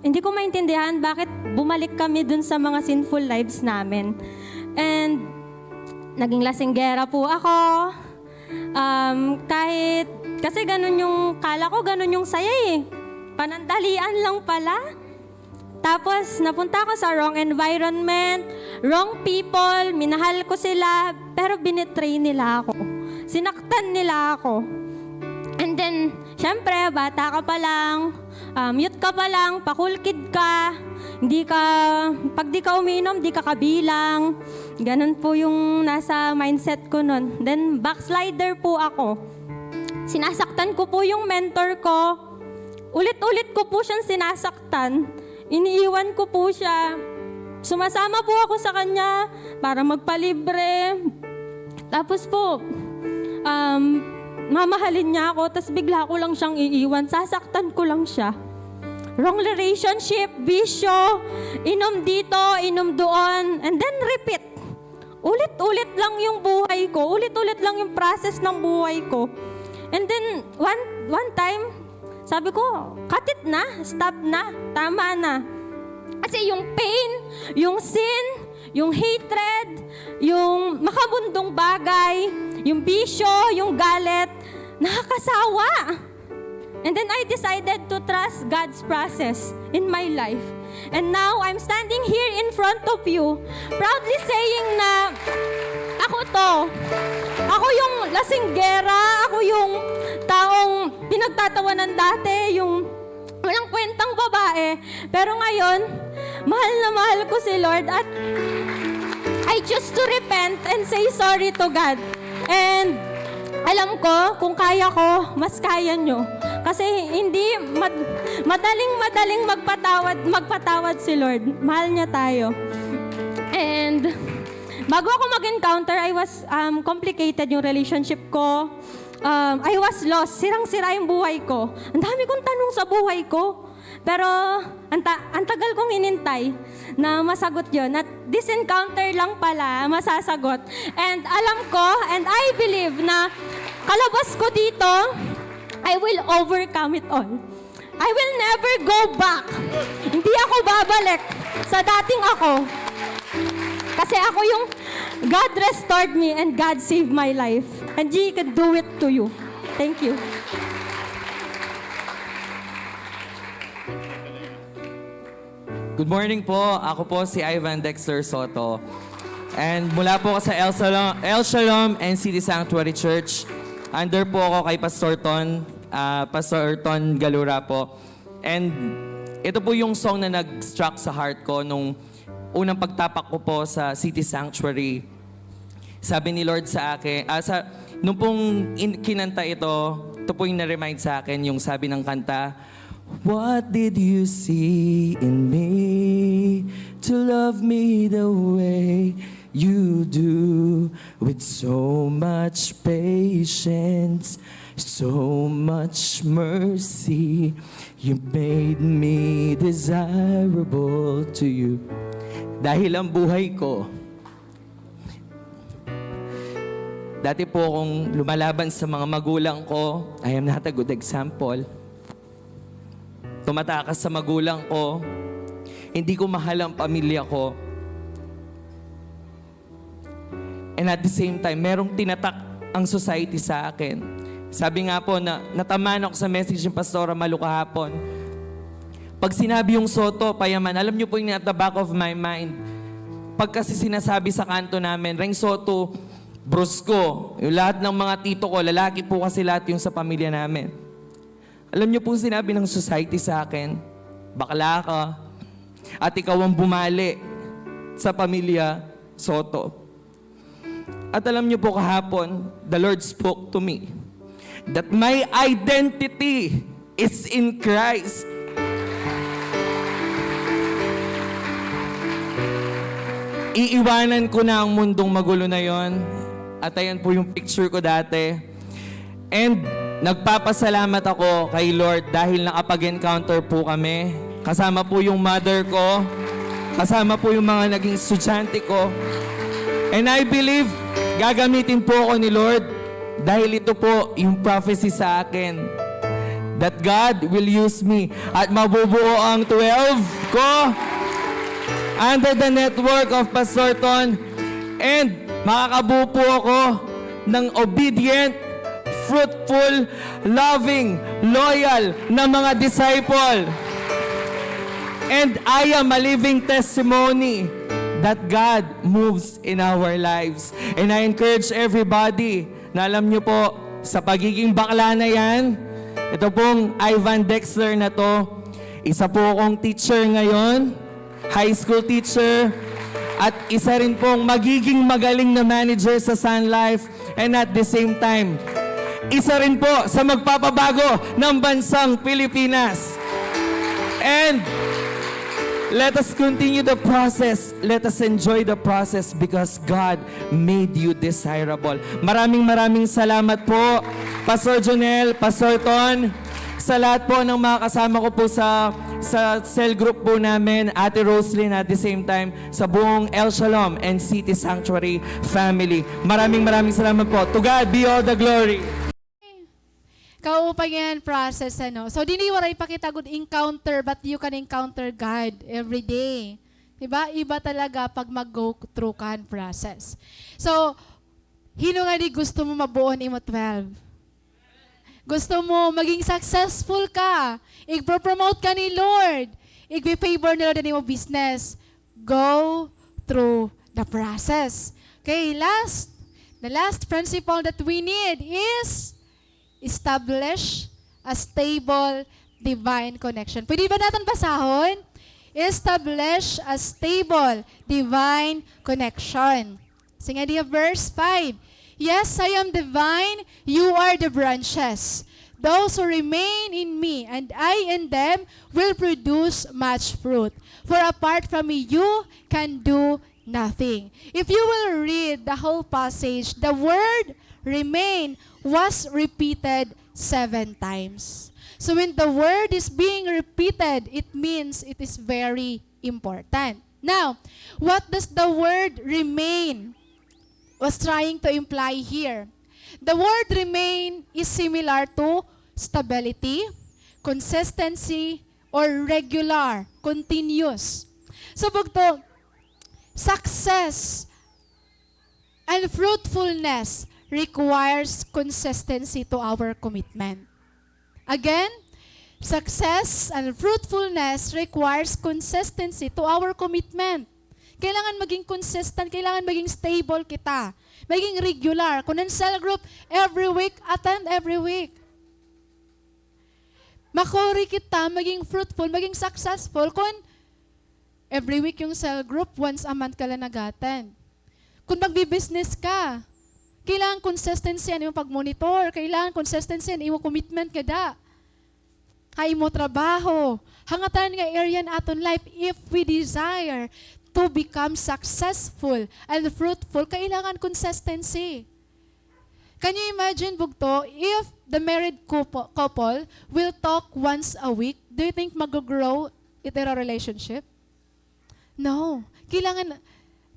hindi ko maintindihan bakit bumalik kami dun sa mga sinful lives namin. And naging lasinggera po ako. Um, kahit, kasi ganun yung, kala ko ganun yung saya eh. Panandalian lang pala. Tapos, napunta ako sa wrong environment, wrong people, minahal ko sila, pero binitray nila ako. Sinaktan nila ako. And then, syempre, bata ka pa lang, um, youth ka pa lang, pakulkid ka, hindi ka, pag di ka uminom, di ka kabilang. Ganun po yung nasa mindset ko nun. Then, backslider po ako. Sinasaktan ko po yung mentor ko. Ulit-ulit ko po siyang sinasaktan. Iniiwan ko po siya. Sumasama po ako sa kanya para magpalibre. Tapos po, um, mamahalin niya ako, tas bigla ko lang siyang iiwan. Sasaktan ko lang siya. Wrong relationship, bisyo, inom dito, inom doon, and then repeat. Ulit-ulit lang yung buhay ko. Ulit-ulit lang yung process ng buhay ko. And then, one, one time, sabi ko, "Cut it na. Stop na. Tama na." Kasi yung pain, yung sin, yung hatred, yung makabundong bagay, yung bisyo, yung galit, nakakasawa. And then I decided to trust God's process in my life. And now, I'm standing here in front of you, proudly saying na ako 'to. Ako yung lasinggera, ako yung taong pinagtatawanan dati, yung walang kwentang babae. Pero ngayon, mahal na mahal ko si Lord at I choose to repent and say sorry to God. And alam ko, kung kaya ko, mas kaya niyo. Kasi hindi mad-, madaling-madaling magpatawad, magpatawad si Lord. Mahal niya tayo. And bago ako mag-encounter, I was, um, complicated yung relationship ko. Um, I was lost. Sirang-sira yung buhay ko. Ang dami kong tanong sa buhay ko. Pero ang, ta- ang tagal kong hinintay na masagot yon. At this encounter lang pala masasagot. And alam ko, and I believe na kalabas ko dito, I will overcome it all. I will never go back. Hindi ako babalik sa dating ako. Kasi ako yung, God restored me and God saved my life. And He can do it to you. Thank you. Good morning po. Ako po si Ivan Dexter Soto. And mula po ako sa El Shalom, El Shalom and City Sanctuary Church. Under po ako kay Pastor Ton, ah, Pastor Ton Galura po. And ito po yung song na nag-struck sa heart ko nung unang pagtapak ko po sa City Sanctuary. Sabi ni Lord sa akin, ah, sa, nung pong in, kinanta ito, ito po yung na-remind sa akin, yung sabi ng kanta, "What did you see in me to love me the way you do? With so much patience, so much mercy, you made me desirable to you." Dahil ang buhay ko, dati po akong lumalaban sa mga magulang ko. I am not a good example. Tumatakas sa magulang ko. Hindi ko mahal ang pamilya ko. And at the same time, merong tinatak ang society sa akin. Sabi nga po na natamaan ako sa message ni Pastora Malu kahapon. Pag sinabi yung Soto, payaman, alam niyo po yung at the back of my mind. Pag kasi sinasabi sa kanto namin, Reng Soto, brusko, yung lahat ng mga tito ko, lalaki po kasi lahat yung sa pamilya namin. Alam niyo pong sinabi ng society sa akin, "Bakla ka, at ikaw ang bumali sa pamilya Soto." At alam niyo po, kahapon, the Lord spoke to me that my identity is in Christ. Iiwanan ko na ang mundong magulo na yon. At ayan po yung picture ko dati. And nagpapasalamat ako kay Lord dahil nakapag-encounter po kami. Kasama po yung mother ko. Kasama po yung mga naging estudyante ko. And I believe, gagamitin po ako ni Lord dahil ito po yung prophecy sa akin that God will use me at mabubuo ang twelve ko under the network of Pastor Ton. And makakabuo po ako ng obedient, fruitful, loving, loyal na mga disciple. And I am a living testimony that God moves in our lives. And I encourage everybody na alam niyo po, sa pagiging bakla na yan, ito pong Ivan Dexter na to, isa po akong teacher ngayon, high school teacher, at isa rin pong magiging magaling na manager sa Sun Life, and at the same time, isa rin po sa magpapabago ng bansang Pilipinas. And let us continue the process. Let us enjoy the process because God made you desirable. Maraming, maraming salamat po, Pastor Jonel, Pastor Ton, sa lahat po ng mga kasama ko po sa, sa cell group po namin, Ate Roslyn, at the same time, sa buong El Shalom and City Sanctuary family. Maraming, maraming salamat po. To God be all the glory. Kaupayan process, ano. So, dini waray pa kita gud encounter, but you can encounter God every day. Diba? Iba talaga pag mag-go through ka han process. So, hin-o ngani gusto mo mabuo an imo twelve? Gusto mo maging successful ka? Igpo-promote ka ni Lord? Igpi-favor ni Lord an imo business? Go through the process. Okay, last. The last principle that we need is establish a stable divine connection. Pwede ba naton basahon? Establish a stable divine connection. Sing ngadi ha verse five. Yes, I am the vine, you are the branches. Those who remain in me and I in them will produce much fruit. For apart from me, you can do nothing. If you will read the whole passage, the word remain was repeated seven times. So when the word is being repeated, it means it is very important. Now, what does the word remain was trying to imply here? The word remain is similar to stability, consistency, or regular, continuous. So, bugto, success and fruitfulness requires consistency to our commitment. Again, success and fruitfulness requires consistency to our commitment. Kailangan maging consistent, kailangan maging stable kita. Maging regular. Kun an cell group, every week, attend every week. Makuri kita maging fruitful, maging successful kun every week yung cell group, once a month ka lang nag-attend. Kun magbi-business ka, kailangan consistency an imo pag-monitor, kailangan consistency an imo commitment kada ha imo trabaho. Ha ngatanan nga area han aton life, if we desire to become successful and fruitful, kailangan consistency. Can you imagine, bugto, if the married couple, couple will talk once a week, do you think mag-grow it ira relationship? No. Kailangan,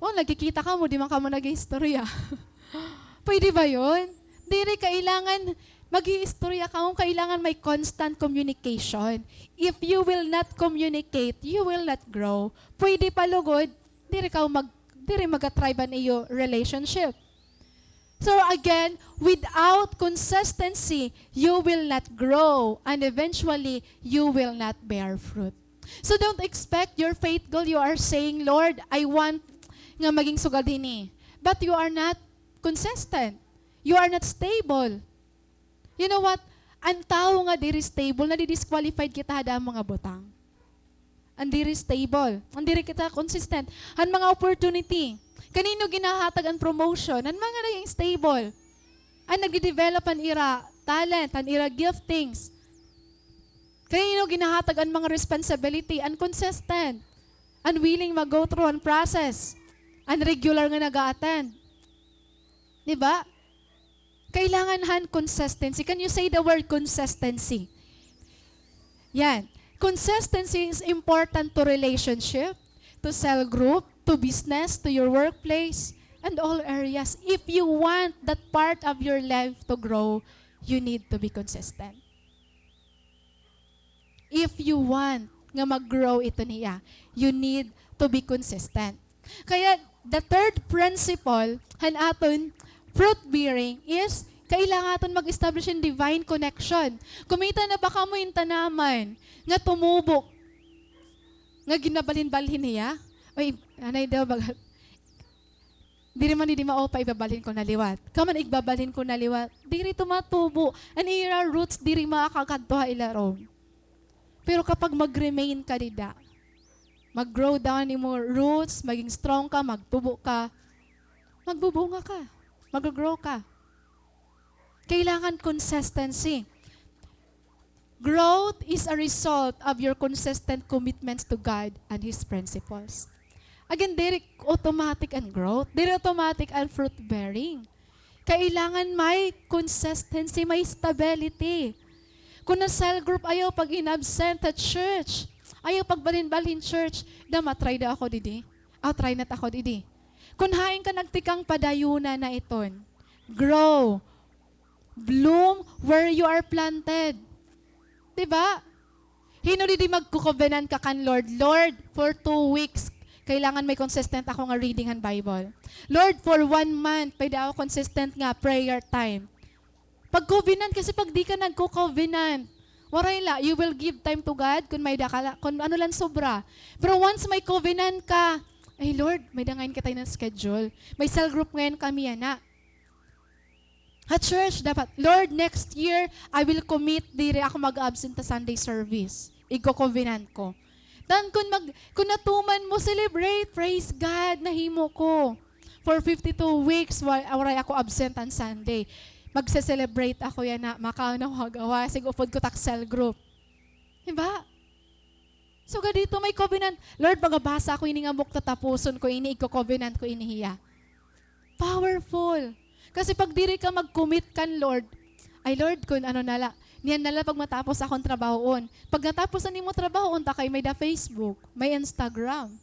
oh, nagkikita kamo, di man kamo nag-iistorya. Pwede ba yun? Diri, kailangan mag-iistorya kamo, kailangan may constant communication. If you will not communicate, you will not grow. Pwede pa lugod, diri ka mag-, diri mag-thrive an iyo relationship. So again, without consistency, you will not grow, and eventually, you will not bear fruit. So don't expect your faith goal, you are saying, "Lord, I want nga maging sugad hini." But you are not consistent. You are not stable. You know what? An tawo nga diri stable, nadi-disqualified kita ha damo nga butang. An diri stable, an diri kita consistent han mga opportunity. Kanino ginhahatag an promotion? An mga naging stable. An nagde-develop han ira talent, han ira giftings. Kanino ginhahatag an mga responsibility? An consistent. An willing mag-go through an process. An regular nga nag-a-attend. Di ba? Kailangan han consistency. Can you say the word consistency? Yan. Consistency is important to relationship, to cell group, to business, to your workplace, and all areas. If you want that part of your life to grow, you need to be consistent. If you want nga mag-grow ito niya, you need to be consistent. Kaya, the third principle han aton fruit bearing is kailangan aton mag-establish hin divine connection. Kumita na ba kamo hin tanaman nga tumubo nga ginabalhin-balhin niya? Oy, anay daw, baga, diri man didi maupa, ibabalhin ko na liwat. Kaman igbabalhin ko na liwat, diri tumatubo. An ira roots diri makakadto ha ilarom. Pero kapag mag-remain ka dida, mag-grow down imo roots, maging strong ka, magtubo ka, magbubunga ka, mag-grow ka. Kailangan consistency. Growth is a result of your consistent commitments to God and His principles. Again, diri automatic an growth. Diri automatic an fruit bearing. Kailangan may consistency, may stability. Kun an cell group, ayaw pag-inabsent ha church. Ayaw pagbalhin-balhin church. Da, matry da ako didi. Ah, try na ta ako didi. Kun hain ka nagtikang, padayuna na iton. Grow. Bloom where you are planted. Di ba? Hin-o didi magko-covenant ka kan Lord, "Lord, for two weeks, kailangan may consistent ako nga reading han Bible. Lord, for one month, pwede ako consistent nga prayer time." Pag-covenant, kasi pag di ka nagko-covenant, waray la, you will give time to God kun may-ada ka la, kun ano lang sobra. Pero once may covenant ka, "Ay, Lord, may-ada ngay-an kita hin schedule. May cell group ngay-an kami yana." Ha church, dapat, "Lord, next year, I will commit, diri ako mag-absent ha Sunday service. Igko-covenant ko." Then, kun mag-, kun natuman mo, celebrate, "Praise God, nahimo ko. For fifty-two weeks, wa-, waray ako absent han Sunday. Magse-celebrate ako yana, makaon ako ha gawas, ig-upod ko tak cell group." Di ba? So, gad ito may covenant. "Lord, magabasa ako ini nga book, tatapuson ko ini, igko-covenant ko ini hiya." Powerful. Kasi pag diri ka mag-commit kan Lord, "Ay, Lord, kun ano na la, Niyan na la pag matapos akon trabahoon. Pag natapos na nimo trabahoon, ta kay may-ada Facebook, may Instagram.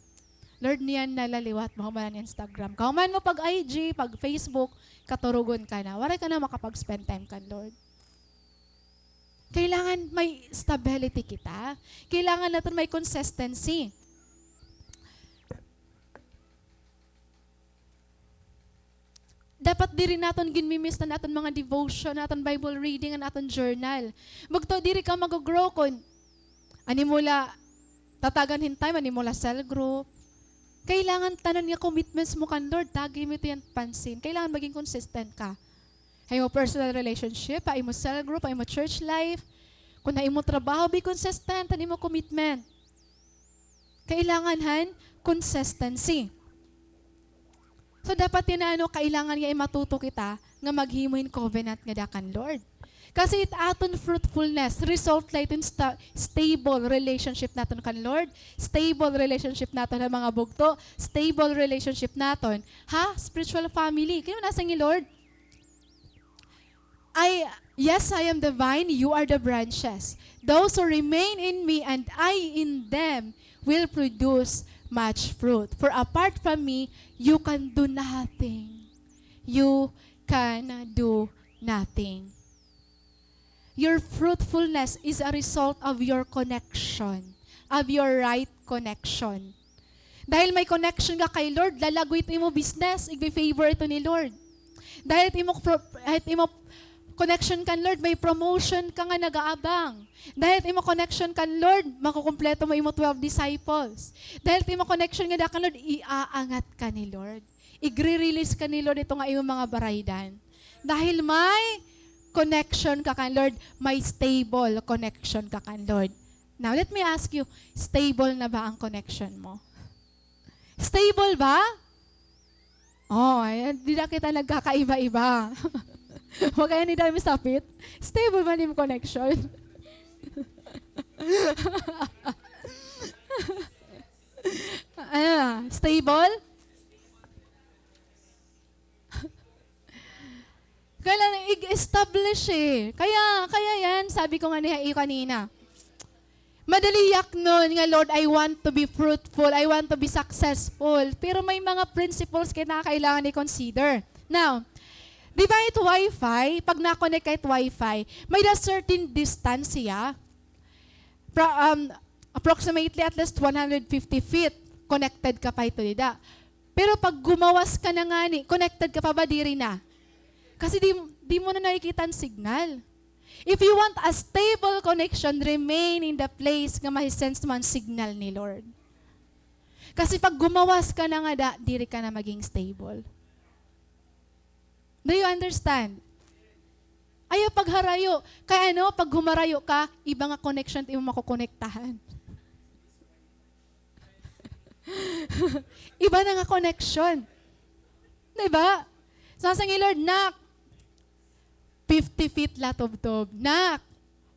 Lord, niyan na la liwat mahuman an Instagram. Kahuman mo pag I G, pag Facebook, katurugon ka na. Waray ka na makapag-spend time kan Lord. Kailangan may stability kita. Kailangan naton may consistency. Dapat diri naton ginmi-miss an aton mga devotion, an aton Bible reading, an aton journal. Bugto, diri ka mag-grow kon an imo la tatagan hin time, an imo la cell group. Kailangan tanan nga commitments mo kan Lord, tagi mo ito hin pansin. Kailangan maging consistent ka. Ha imo personal relationship, ha imo cell group, ha imo church life. Kon ha imo trabaho, be consistent, an imo commitment. Kailangan han consistency. So, dapat yana, ano, kailangan nga matuto kita nga maghimo hin covenant ngada kan Lord. Kasi it aton fruitfulness, result la iton sta-, stable relationship naton kan Lord, stable relationship naton ha mga bugto, stable relationship naton ha spiritual family. Kay ano nasiring ni Lord? I, yes, I am the vine, you are the branches. Those who remain in me and I in them will produce much fruit. For apart from me, you can do nothing. You can do nothing. Your fruitfulness is a result of your connection, of your right connection. Dahil may connection ka kay Lord, lalago it imo business, igfi-favor ito ni Lord. Dahil it imo pro-, it imo connection kan Lord, may promotion ka nga nagaabang. Dahil it imo connection kan Lord, makukumpleto mo imo twelve disciples. Dahil it imo connection ngada kan Lord, iaangat ka ni Lord. Igre-release ka ni Lord ito nga imo mga baraydan. Dahil may connection ka kan Lord, may stable connection ka kan Lord. Now, let me ask you, stable na ba an connection mo? Stable ba? Oh, ay, dida kita nagkakaiba-iba. Wa kay dida misapit. Stable man im connection. Ano, stable? Kailangan i-establish eh. Kaya, kaya yan, sabi ko nga niya iyo kanina. Madali yaknon nga, "Lord, I want to be fruitful, I want to be successful." Pero may mga principles kita nga kailangan i-consider. Now, di ba it wifi, pag na-connect ka it wifi, may-ada certain distance siya. Pro-, um, approximately at least one hundred fifty feet connected ka pa ito dida. Pero pag gumawas ka na ngani, connected ka pa ba? Diri na. Kasi di, di mo na nakikita an signal. If you want a stable connection, remain in the place nga mahi-sense mo an signal ni Lord. Kasi pag gumawas ka na ngada, diri ka na maging stable. Do you understand? Ayaw pagharayo. Kay ano, pag humarayo ka, iba nga connection it imo makokonektahan. Iba na nga connection. Di ba? Sasang ni Lord, "Nak, fifty feet la tubtob. Nak,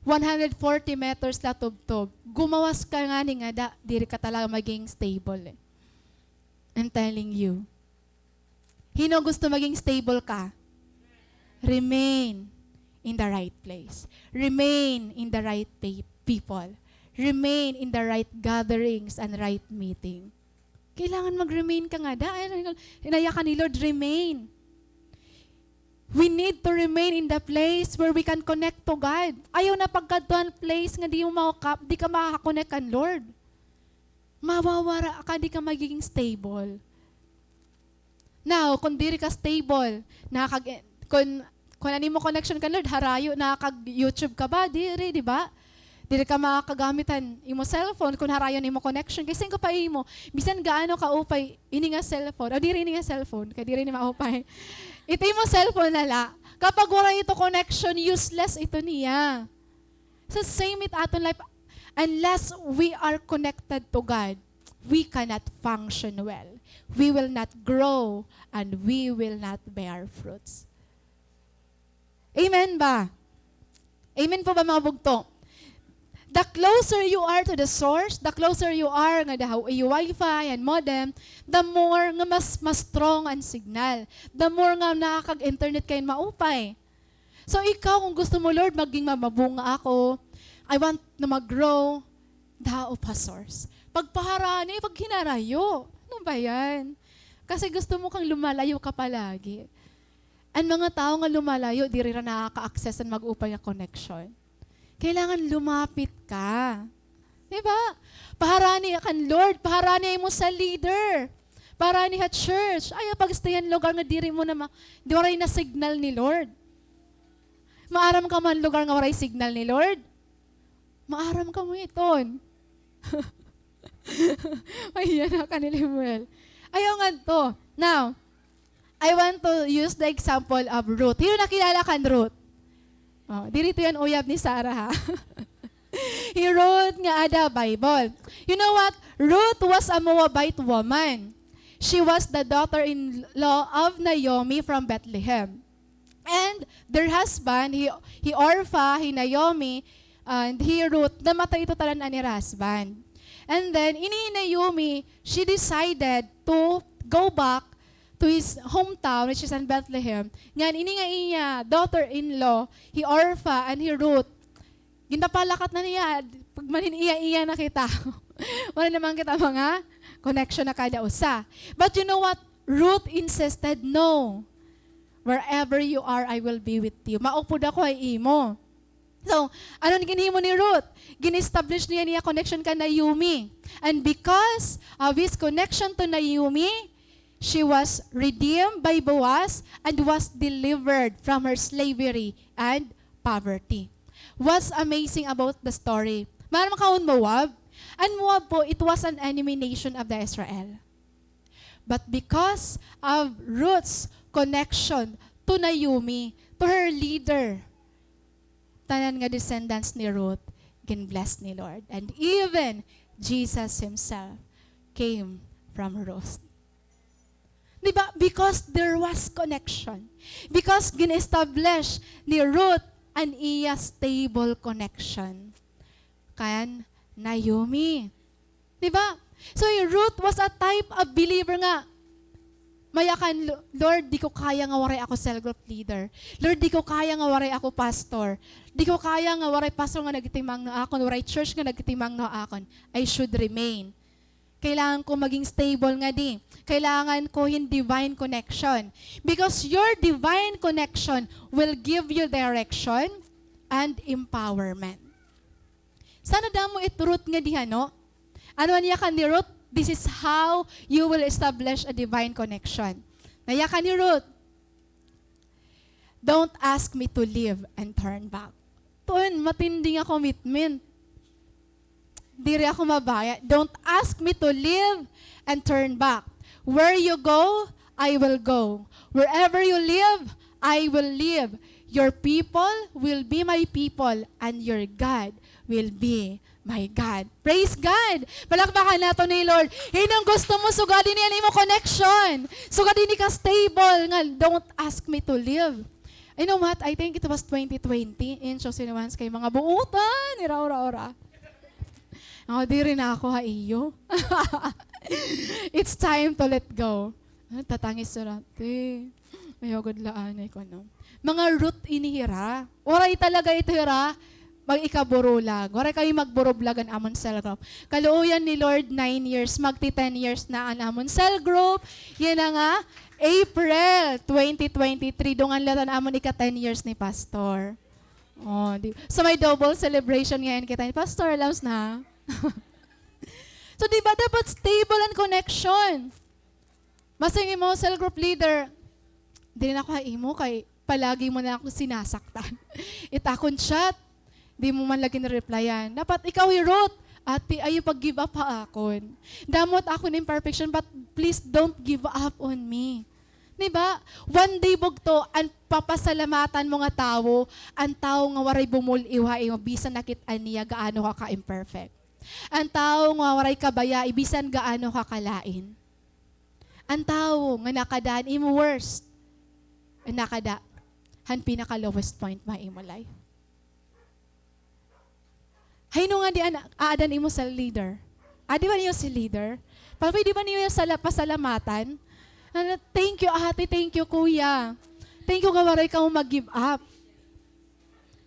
one hundred forty meters la tubtob." Gumawas ka ngani ngada, diri ka talaga maging stable eh. I'm telling you. Hin-o gusto maging stable ka? Remain in the right place. Remain in the right pe-, people. Remain in the right gatherings and right meeting. Kailangan mag-remain ka ngada. Ay, inayakan ni Lord, remain. We need to remain in the place where we can connect to God. Ayaw na pagkadto han place nga di mo makaka-, di ka makaka-connect kan Lord. Mawawara ka, di ka magiging stable. Now, kon diri ka stable, nakag-, kon, kon an imo connection kan Lord, harayo, nakag-YouTube ka ba? Diri, di ba? Diri ka makakagamit han imo cellphone kon harayo an imo connection. Kay siring ko pa imo, bisan gaano kaupay ini nga cellphone, o diri ini nga cellphone, kay diri ini maupay. Ito imo cellphone na la. Kapag waray ito connection, useless ito niya. So same it aton life, unless we are connected to God, we cannot function well. We will not grow and we will not bear fruits. Amen ba? Amen po ba, mga bugto? The closer you are to the source, the closer you are nga the wi-, Wi-Fi and modem, the more nga mas, mas strong an signal. The more nga nakakag-internet ka hin maupay. So, ikaw, kung gusto mo, "Lord, maging ma-, mabunga ako. I want na mag-grow." Dao pa source. Pagpaharani, paghinarayo. Ano ba yan? Kasi gusto mo kang lumalayo ka palagi. An mga tawo nga lumalayo, diri ra nakaka-access an mag-upay nga connection. Kailangan lumapit ka. Di ba? Paharani kan Lord, paharani mo sa leader. Paharani ha church. Ayaw pag-stay han lugar nga diri mo na ma-, di, waray na signal ni Lord. Maaram ka man lugar nga waray signal ni Lord? Maaram kamo iton. Mahiya na ka ni Lemuel. Ayaw ngadto. Now, I want to use the example of Ruth. Hin-o nakilala kan Ruth? Oh, diri ito yan uyab ni Sarah, ha? Hi Ruth nga ada Bible. You know what? Ruth was a Moabite woman. She was the daughter-in-law of Naomi from Bethlehem. And their husband, hi, hi Orpah, hi Naomi, and hi Ruth, namatay ito tanan an ira husband. And then, ini hi Naomi, she decided to go back to his hometown, which is in Bethlehem. Ngan, ini nga iya daughter-in-law, hi Orpah and hi Ruth, ginpapalakat na niya, pag man hin iya-iya na kita. Wala naman kita mga connection na kada usa. But you know what? Ruth insisted, "No. Wherever you are, I will be with you." Maupod ako ha imo. So, ano an ginhimo ni Ruth? Gin-establish niya niya connection kan Naomi. And because of his connection to Naomi, she was redeemed by Boaz and was delivered from her slavery and poverty. What's amazing about the story? Maaram ka an Moab? An Moab po, it was an enemy nation of the Israel. But because of Ruth's connection to Naomi, to her leader, tanan nga descendants ni Ruth, gin-bless ni Lord. And even Jesus himself came from Ruth. Di ba? Because there was connection. Because gin-establish ni Ruth an iya stable connection kan Naomi. Di ba? So, hi Ruth was a type of believer nga, mayakan, "Lo-, Lord, di ko kaya nga waray ako cell group leader. Lord, di ko kaya nga waray ako pastor. Di ko kaya nga waray pastor nga nagtitimangno akon, waray church nga nagtitimangno akon. I should remain." Kailangan ko maging stable ngadi. Kailangan ko hin divine connection. Because your divine connection will give you direction and empowerment. Sana damo it Ruth ngadi, no? Ano an yakan ni Ruth? This is how you will establish a divine connection. Nayakan ni Ruth, "Don't ask me to leave and turn back." Tuon, matindi nga commitment. Diri ako mabaya. "Don't ask me to leave and turn back. Where you go, I will go. Wherever you live, I will live. Your people will be my people, and your God will be my God." Praise God! Palakpakan naton hi Lord. Hin-o an gusto mo, sugad ini an imo connection. Sugad ini ka stable nga, "Don't ask me to leave." You know what? I think it was twenty twenty in Chosenoans kay mga buotan, ira ora-ora. Oh, diri na ako ha iyo. It's time to let go. Ah, tatangis sila. Te, ayaw gud la anay ko, no? Mga Ruth ini hira. Waray talaga ito hira mag-ikaburulag. Waray kami magburublog an amon cell group. Kaluoyan ni Lord, nine years, magti ten years na an amon cell group. Yana nga April twenty twenty-three, dungan la it an amon ika ten years ni Pastor. Oh, di, so may double celebration ngayon kita ni Pastor, alam na. So, di ba, dapat stable an connection. Basta an imo cell group leader, "Diri na ako ha imo kay palagi mo na ako sinasaktan." It akon chat, di mo man la gin-replyan. Dapat ikaw hi Ruth, "Ate, ayaw pag-give up ha akon. Damo it akon imperfection, but please don't give up on me." Di ba? One day, bugto, an papasalamatan mo nga tawo, an tawo nga waray bumul-iw ha imo, bisan nakit-an niya gaano ka ka-imperfect. An tawo nga waray kabaya, bisan gaano ka kalain. An tawo nga nakada han imo worst, an nakada han pinaka-lowest point ha imo life. Hay-no ngadi an aada an imo cell leader? Adi ba niyo si leader? Pa-, pwede ba niyo sala-, pasalamatan? Ano, "Thank you, ate. Thank you, kuya. Thank you nga waray kamo mag-give up."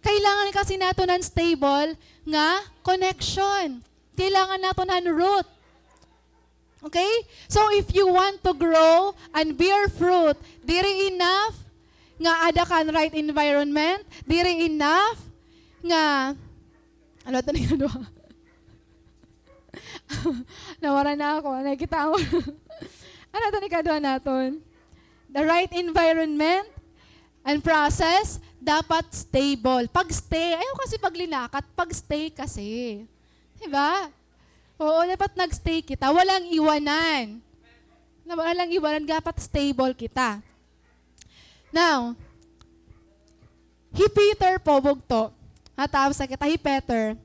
Kailangan kasi naton han stable nga connection. Kailangan naton han root. Okay? So, if you want to grow and bear fruit, diri enough nga ada ka han right environment, diri enough nga, ano ito ni kaduha? Nawara na ako. Nakikita mo. Ano ito ni kaduha naton? The right environment and process, dapat stable. Pag-stay, ayaw kasi paglinakat, pag-stay kasi. Diba? Oo, dapat nag-stay kita. Walang iwanan. Na walang iwanan, dapat stable kita. Now, hi Peter po, bugto. Natapos na kita, hi Peter.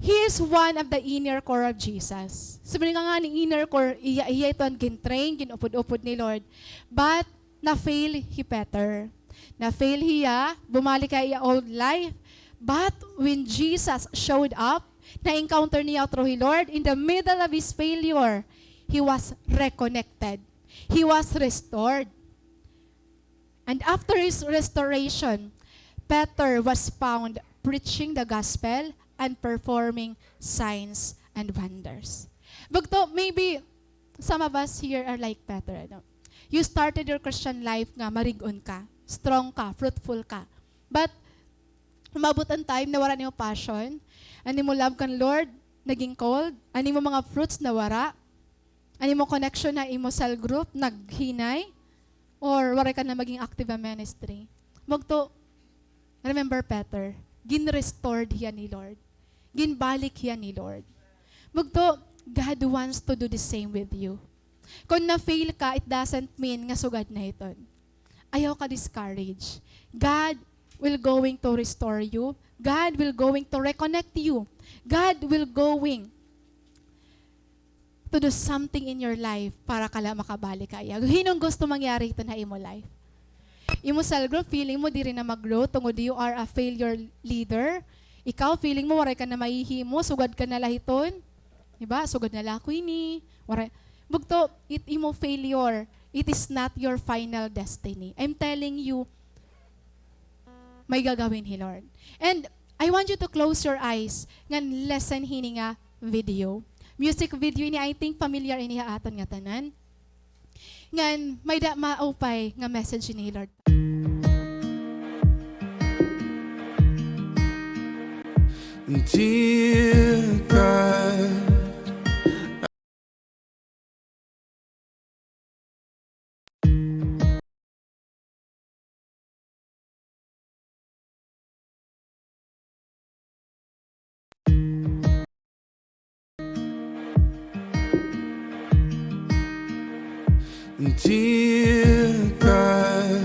He is one of the inner core of Jesus. Sabi nga nga ni inner core, iya, iya ito an gin-train, gin-upod-upod ni Lord. But, na-fail hi Peter. Na-fail hiya, bumalik ha iya old life. But when Jesus showed up, na-encounter niya through hi Lord, in the middle of his failure, he was reconnected. He was restored. And after his restoration, Peter was found preaching the gospel and performing signs and wonders. Bugto, maybe some of us here are like Peter, ano? You started your Christian life nga marig-on ka, strong ka, fruitful ka. But umabot an time, nawara an imo passion, an imo love kan Lord naging cold, an imo mga fruits nawara, an imo connection ha imo cell group naghinay, or waray ka na maging active ha ministry. Bugto, remember Peter, gin-restored hiya ni Lord. Ginbalik hiya ni Lord. Bugto, God wants to do the same with you. Kon na-fail ka, it doesn't mean nga sugad na iton. Ayaw ka discourage. God will going to restore you. God will going to reconnect you. God will going to do something in your life para ka la makabalik ha iya. Hin-o an gusto mangyari hiton ha imo life? Imo cell group, feeling mo diri na mag-grow tungod you are a failure leader. Ikaw, feeling mo waray ka na mahihimo, sugad ka na la hiton. Diba? Sugad na la ako ini. Waray. Bugto, it imo failure, it is not your final destiny. I'm telling you, may gagawin hi Lord. And I want you to close your eyes ngan listen hini nga video. Music video ini, I think familiar ini ha aton ngatanan. Ngan may-ada maupay nga message ini hi Lord. Dear God, Dear God,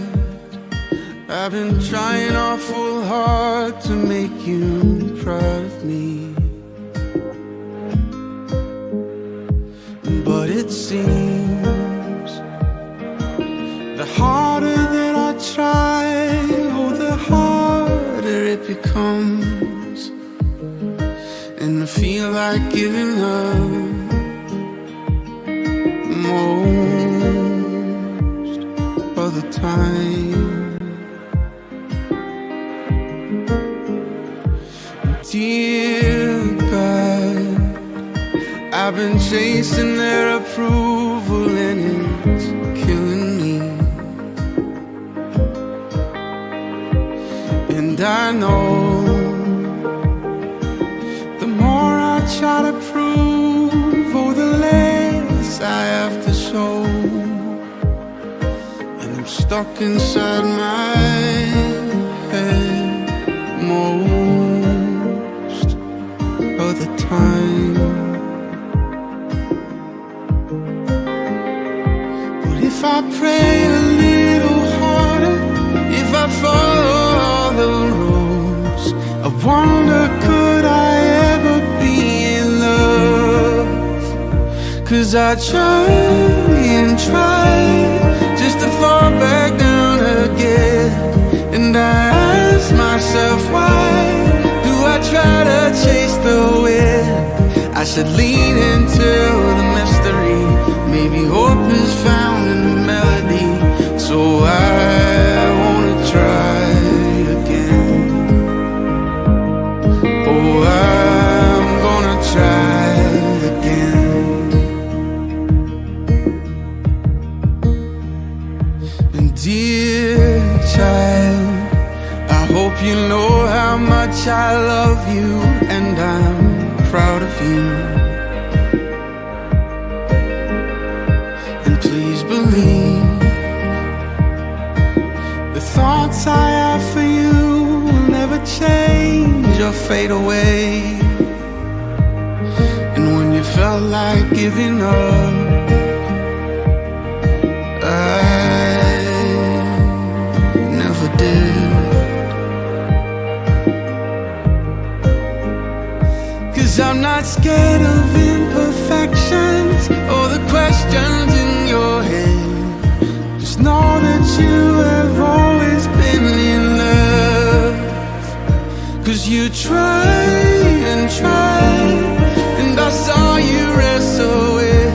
I've been trying awful hard to make you proud of me. But it seems the harder that I try, oh, the harder it becomes. And I feel like giving up most of the time. Dear God, I've been chasing their approval and it's killing me. And I know the more I try to prove, oh, the less I have to show. And I'm stuck inside my head most of the time. But if I pray a little harder, if I follow all the rules, I wonder, could I ever be in love? 'Cause I try and try just to fall back down again. And I ask myself, why do I try to chase the wind? I should lean into the mystery. Maybe hope is found in the melody. So I wanna try again. You know how much I love you, and I'm proud of you. And please believe the thoughts I have for you will never change or fade away. And when you felt like giving up, I never did. 'Cause I'm not scared of imperfections or the questions in your head. Just know that you have always been in love. 'Cause you tried and tried, and I saw you wrestle with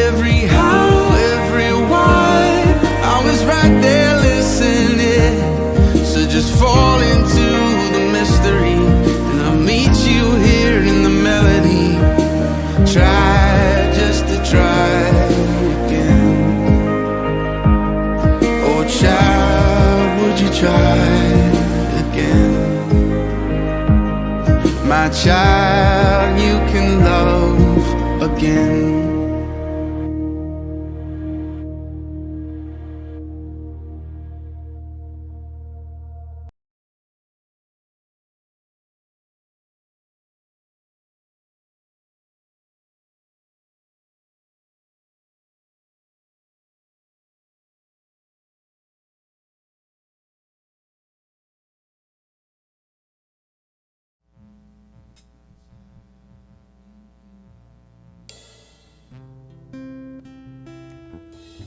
every how, every why. I was right there listening. So just fall into the mystery, and I'll meet you here in the melody. Try just to try again. Oh, child, would you try again? My child, you can love again.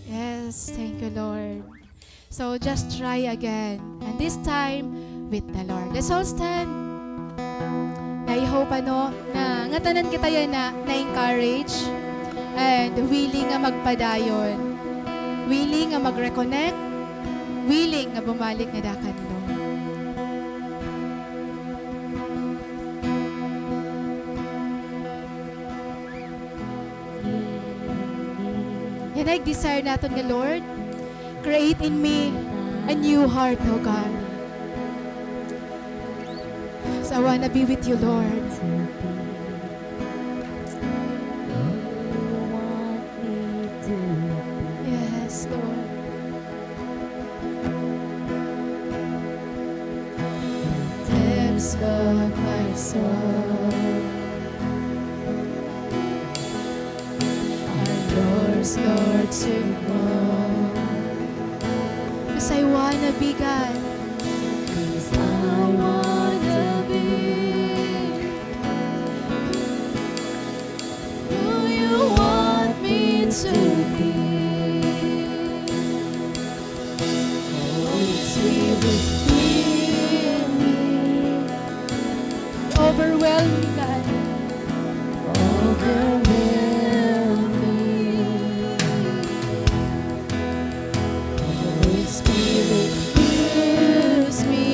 Yes, thank you, Lord. So, just try again. And this time, with the Lord. Let's all stand. And I hope, ano, na ngatanan kita yana na-encourage and willing nga magpadayon. Willing nga mag-reconnect. Willing nga bumalik ngada kan Lord. Yana it desire naton nga, Lord, create in me a new heart, O God. So I wanna be with you, Lord. Yes, Lord. Depths of my soul, I yours, Lord, to know. 'Cause I wanna be, God. 'Cause I wanna be who you want me to be. Holy Spirit, fill me. Overwhelm me, God. Overwhelm me. Holy Spirit, use me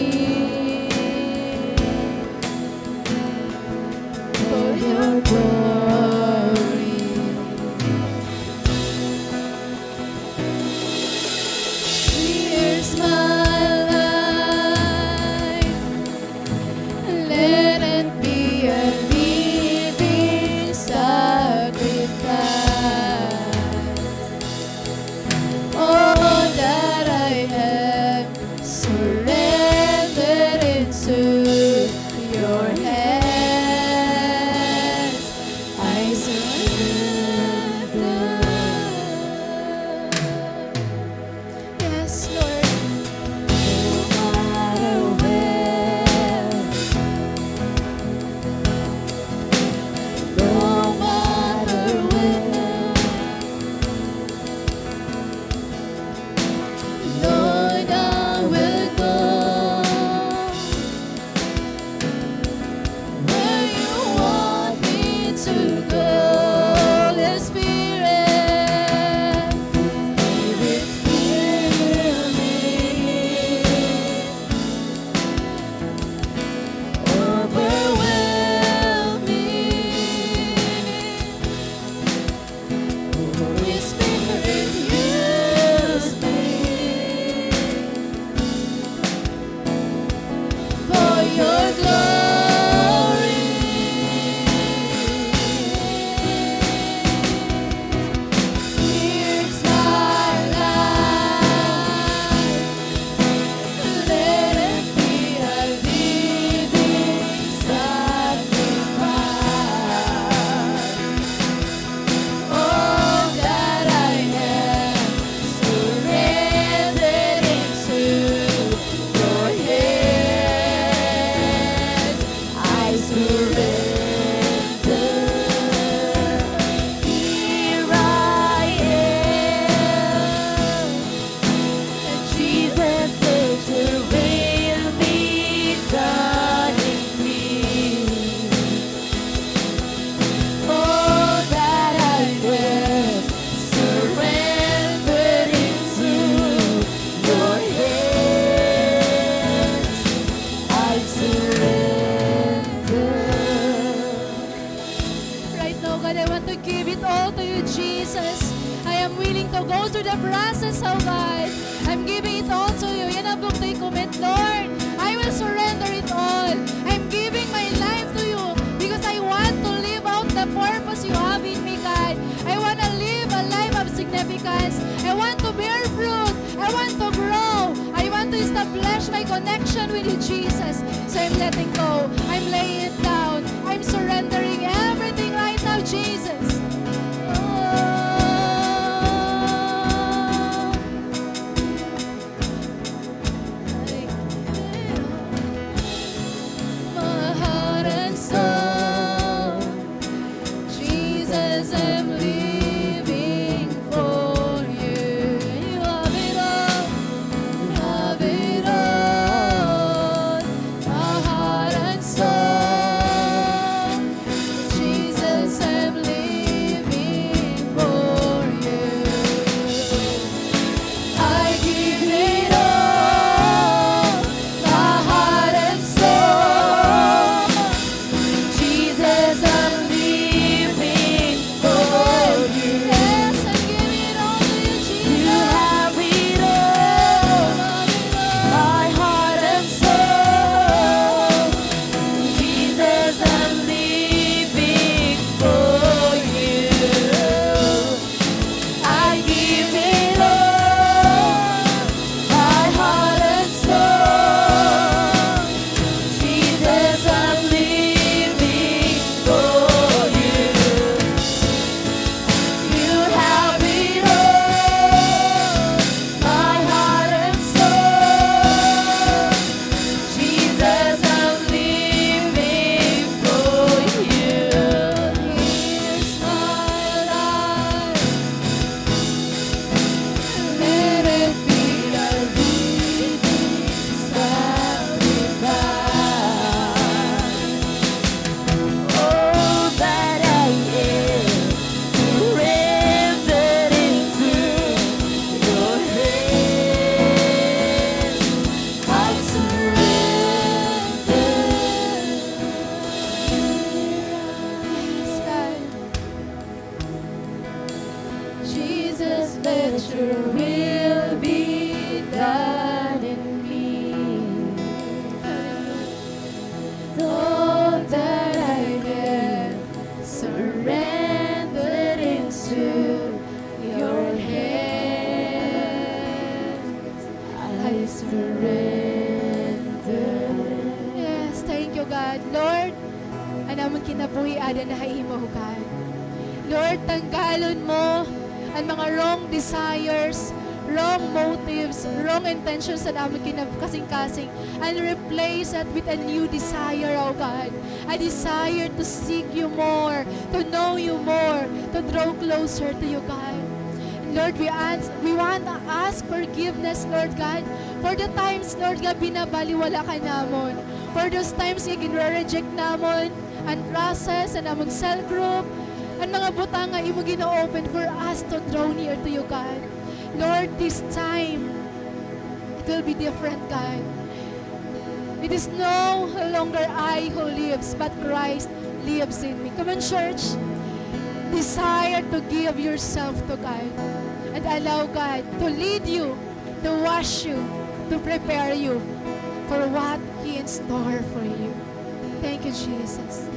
for your glory. Here's my life. Let it be a living sacrifice. All that I am, surrender into your hands. I surrender. Yes, Lord. No matter where, no matter when, Lord, I will go flesh, my connection with you, Jesus. So I'm letting go. I'm laying it down. I'm surrendering everything right now, Jesus. Oh. My heart and soul, Jesus, I'm living for you. You have it all, you have it all. My heart and soul, Jesus, I'm living for you. I give it all, my heart and soul. Jesus, I'm living for you. Yes, I give it all to you, Jesus. You have it all, my heart and soul. Jesus, I'm living for you. I give it all, my heart and soul. Jesus, I'm living for you. You have it all, my heart and soul. Jesus, I'm living for you. Here's my life. Let it be a living sacrifice. All that I am surrendered into your hands. I surrender. Yes, God. Jesus, let your will be done in me. All that I am surrendered into your hands. I surrender. Yes, thank you, God. Lord, an amon kinabuhi ada na ha imo, God. Lord, tanggalon mo an mga wrong desires, wrong motives, wrong intentions sa amon kinab-, kasingkasing, and replace it with a new desire, O God. A desire to seek you more, to know you more, to draw closer to you, God. Lord, we ans-, we want to ask forgiveness, Lord God, for the times, Lord God, binabaliwala ka namon. For those times nga ginre-reject namon an process, an amon cell group, an mga butang nga imo gina-open for us to draw near to you, God. Lord, this time, it will be different, God. It is no longer I who lives, but Christ lives in me. Come on, church. Desire to give yourself to God and allow God to lead you, to wash you, to prepare you for what He in store for you. Thank you, Jesus.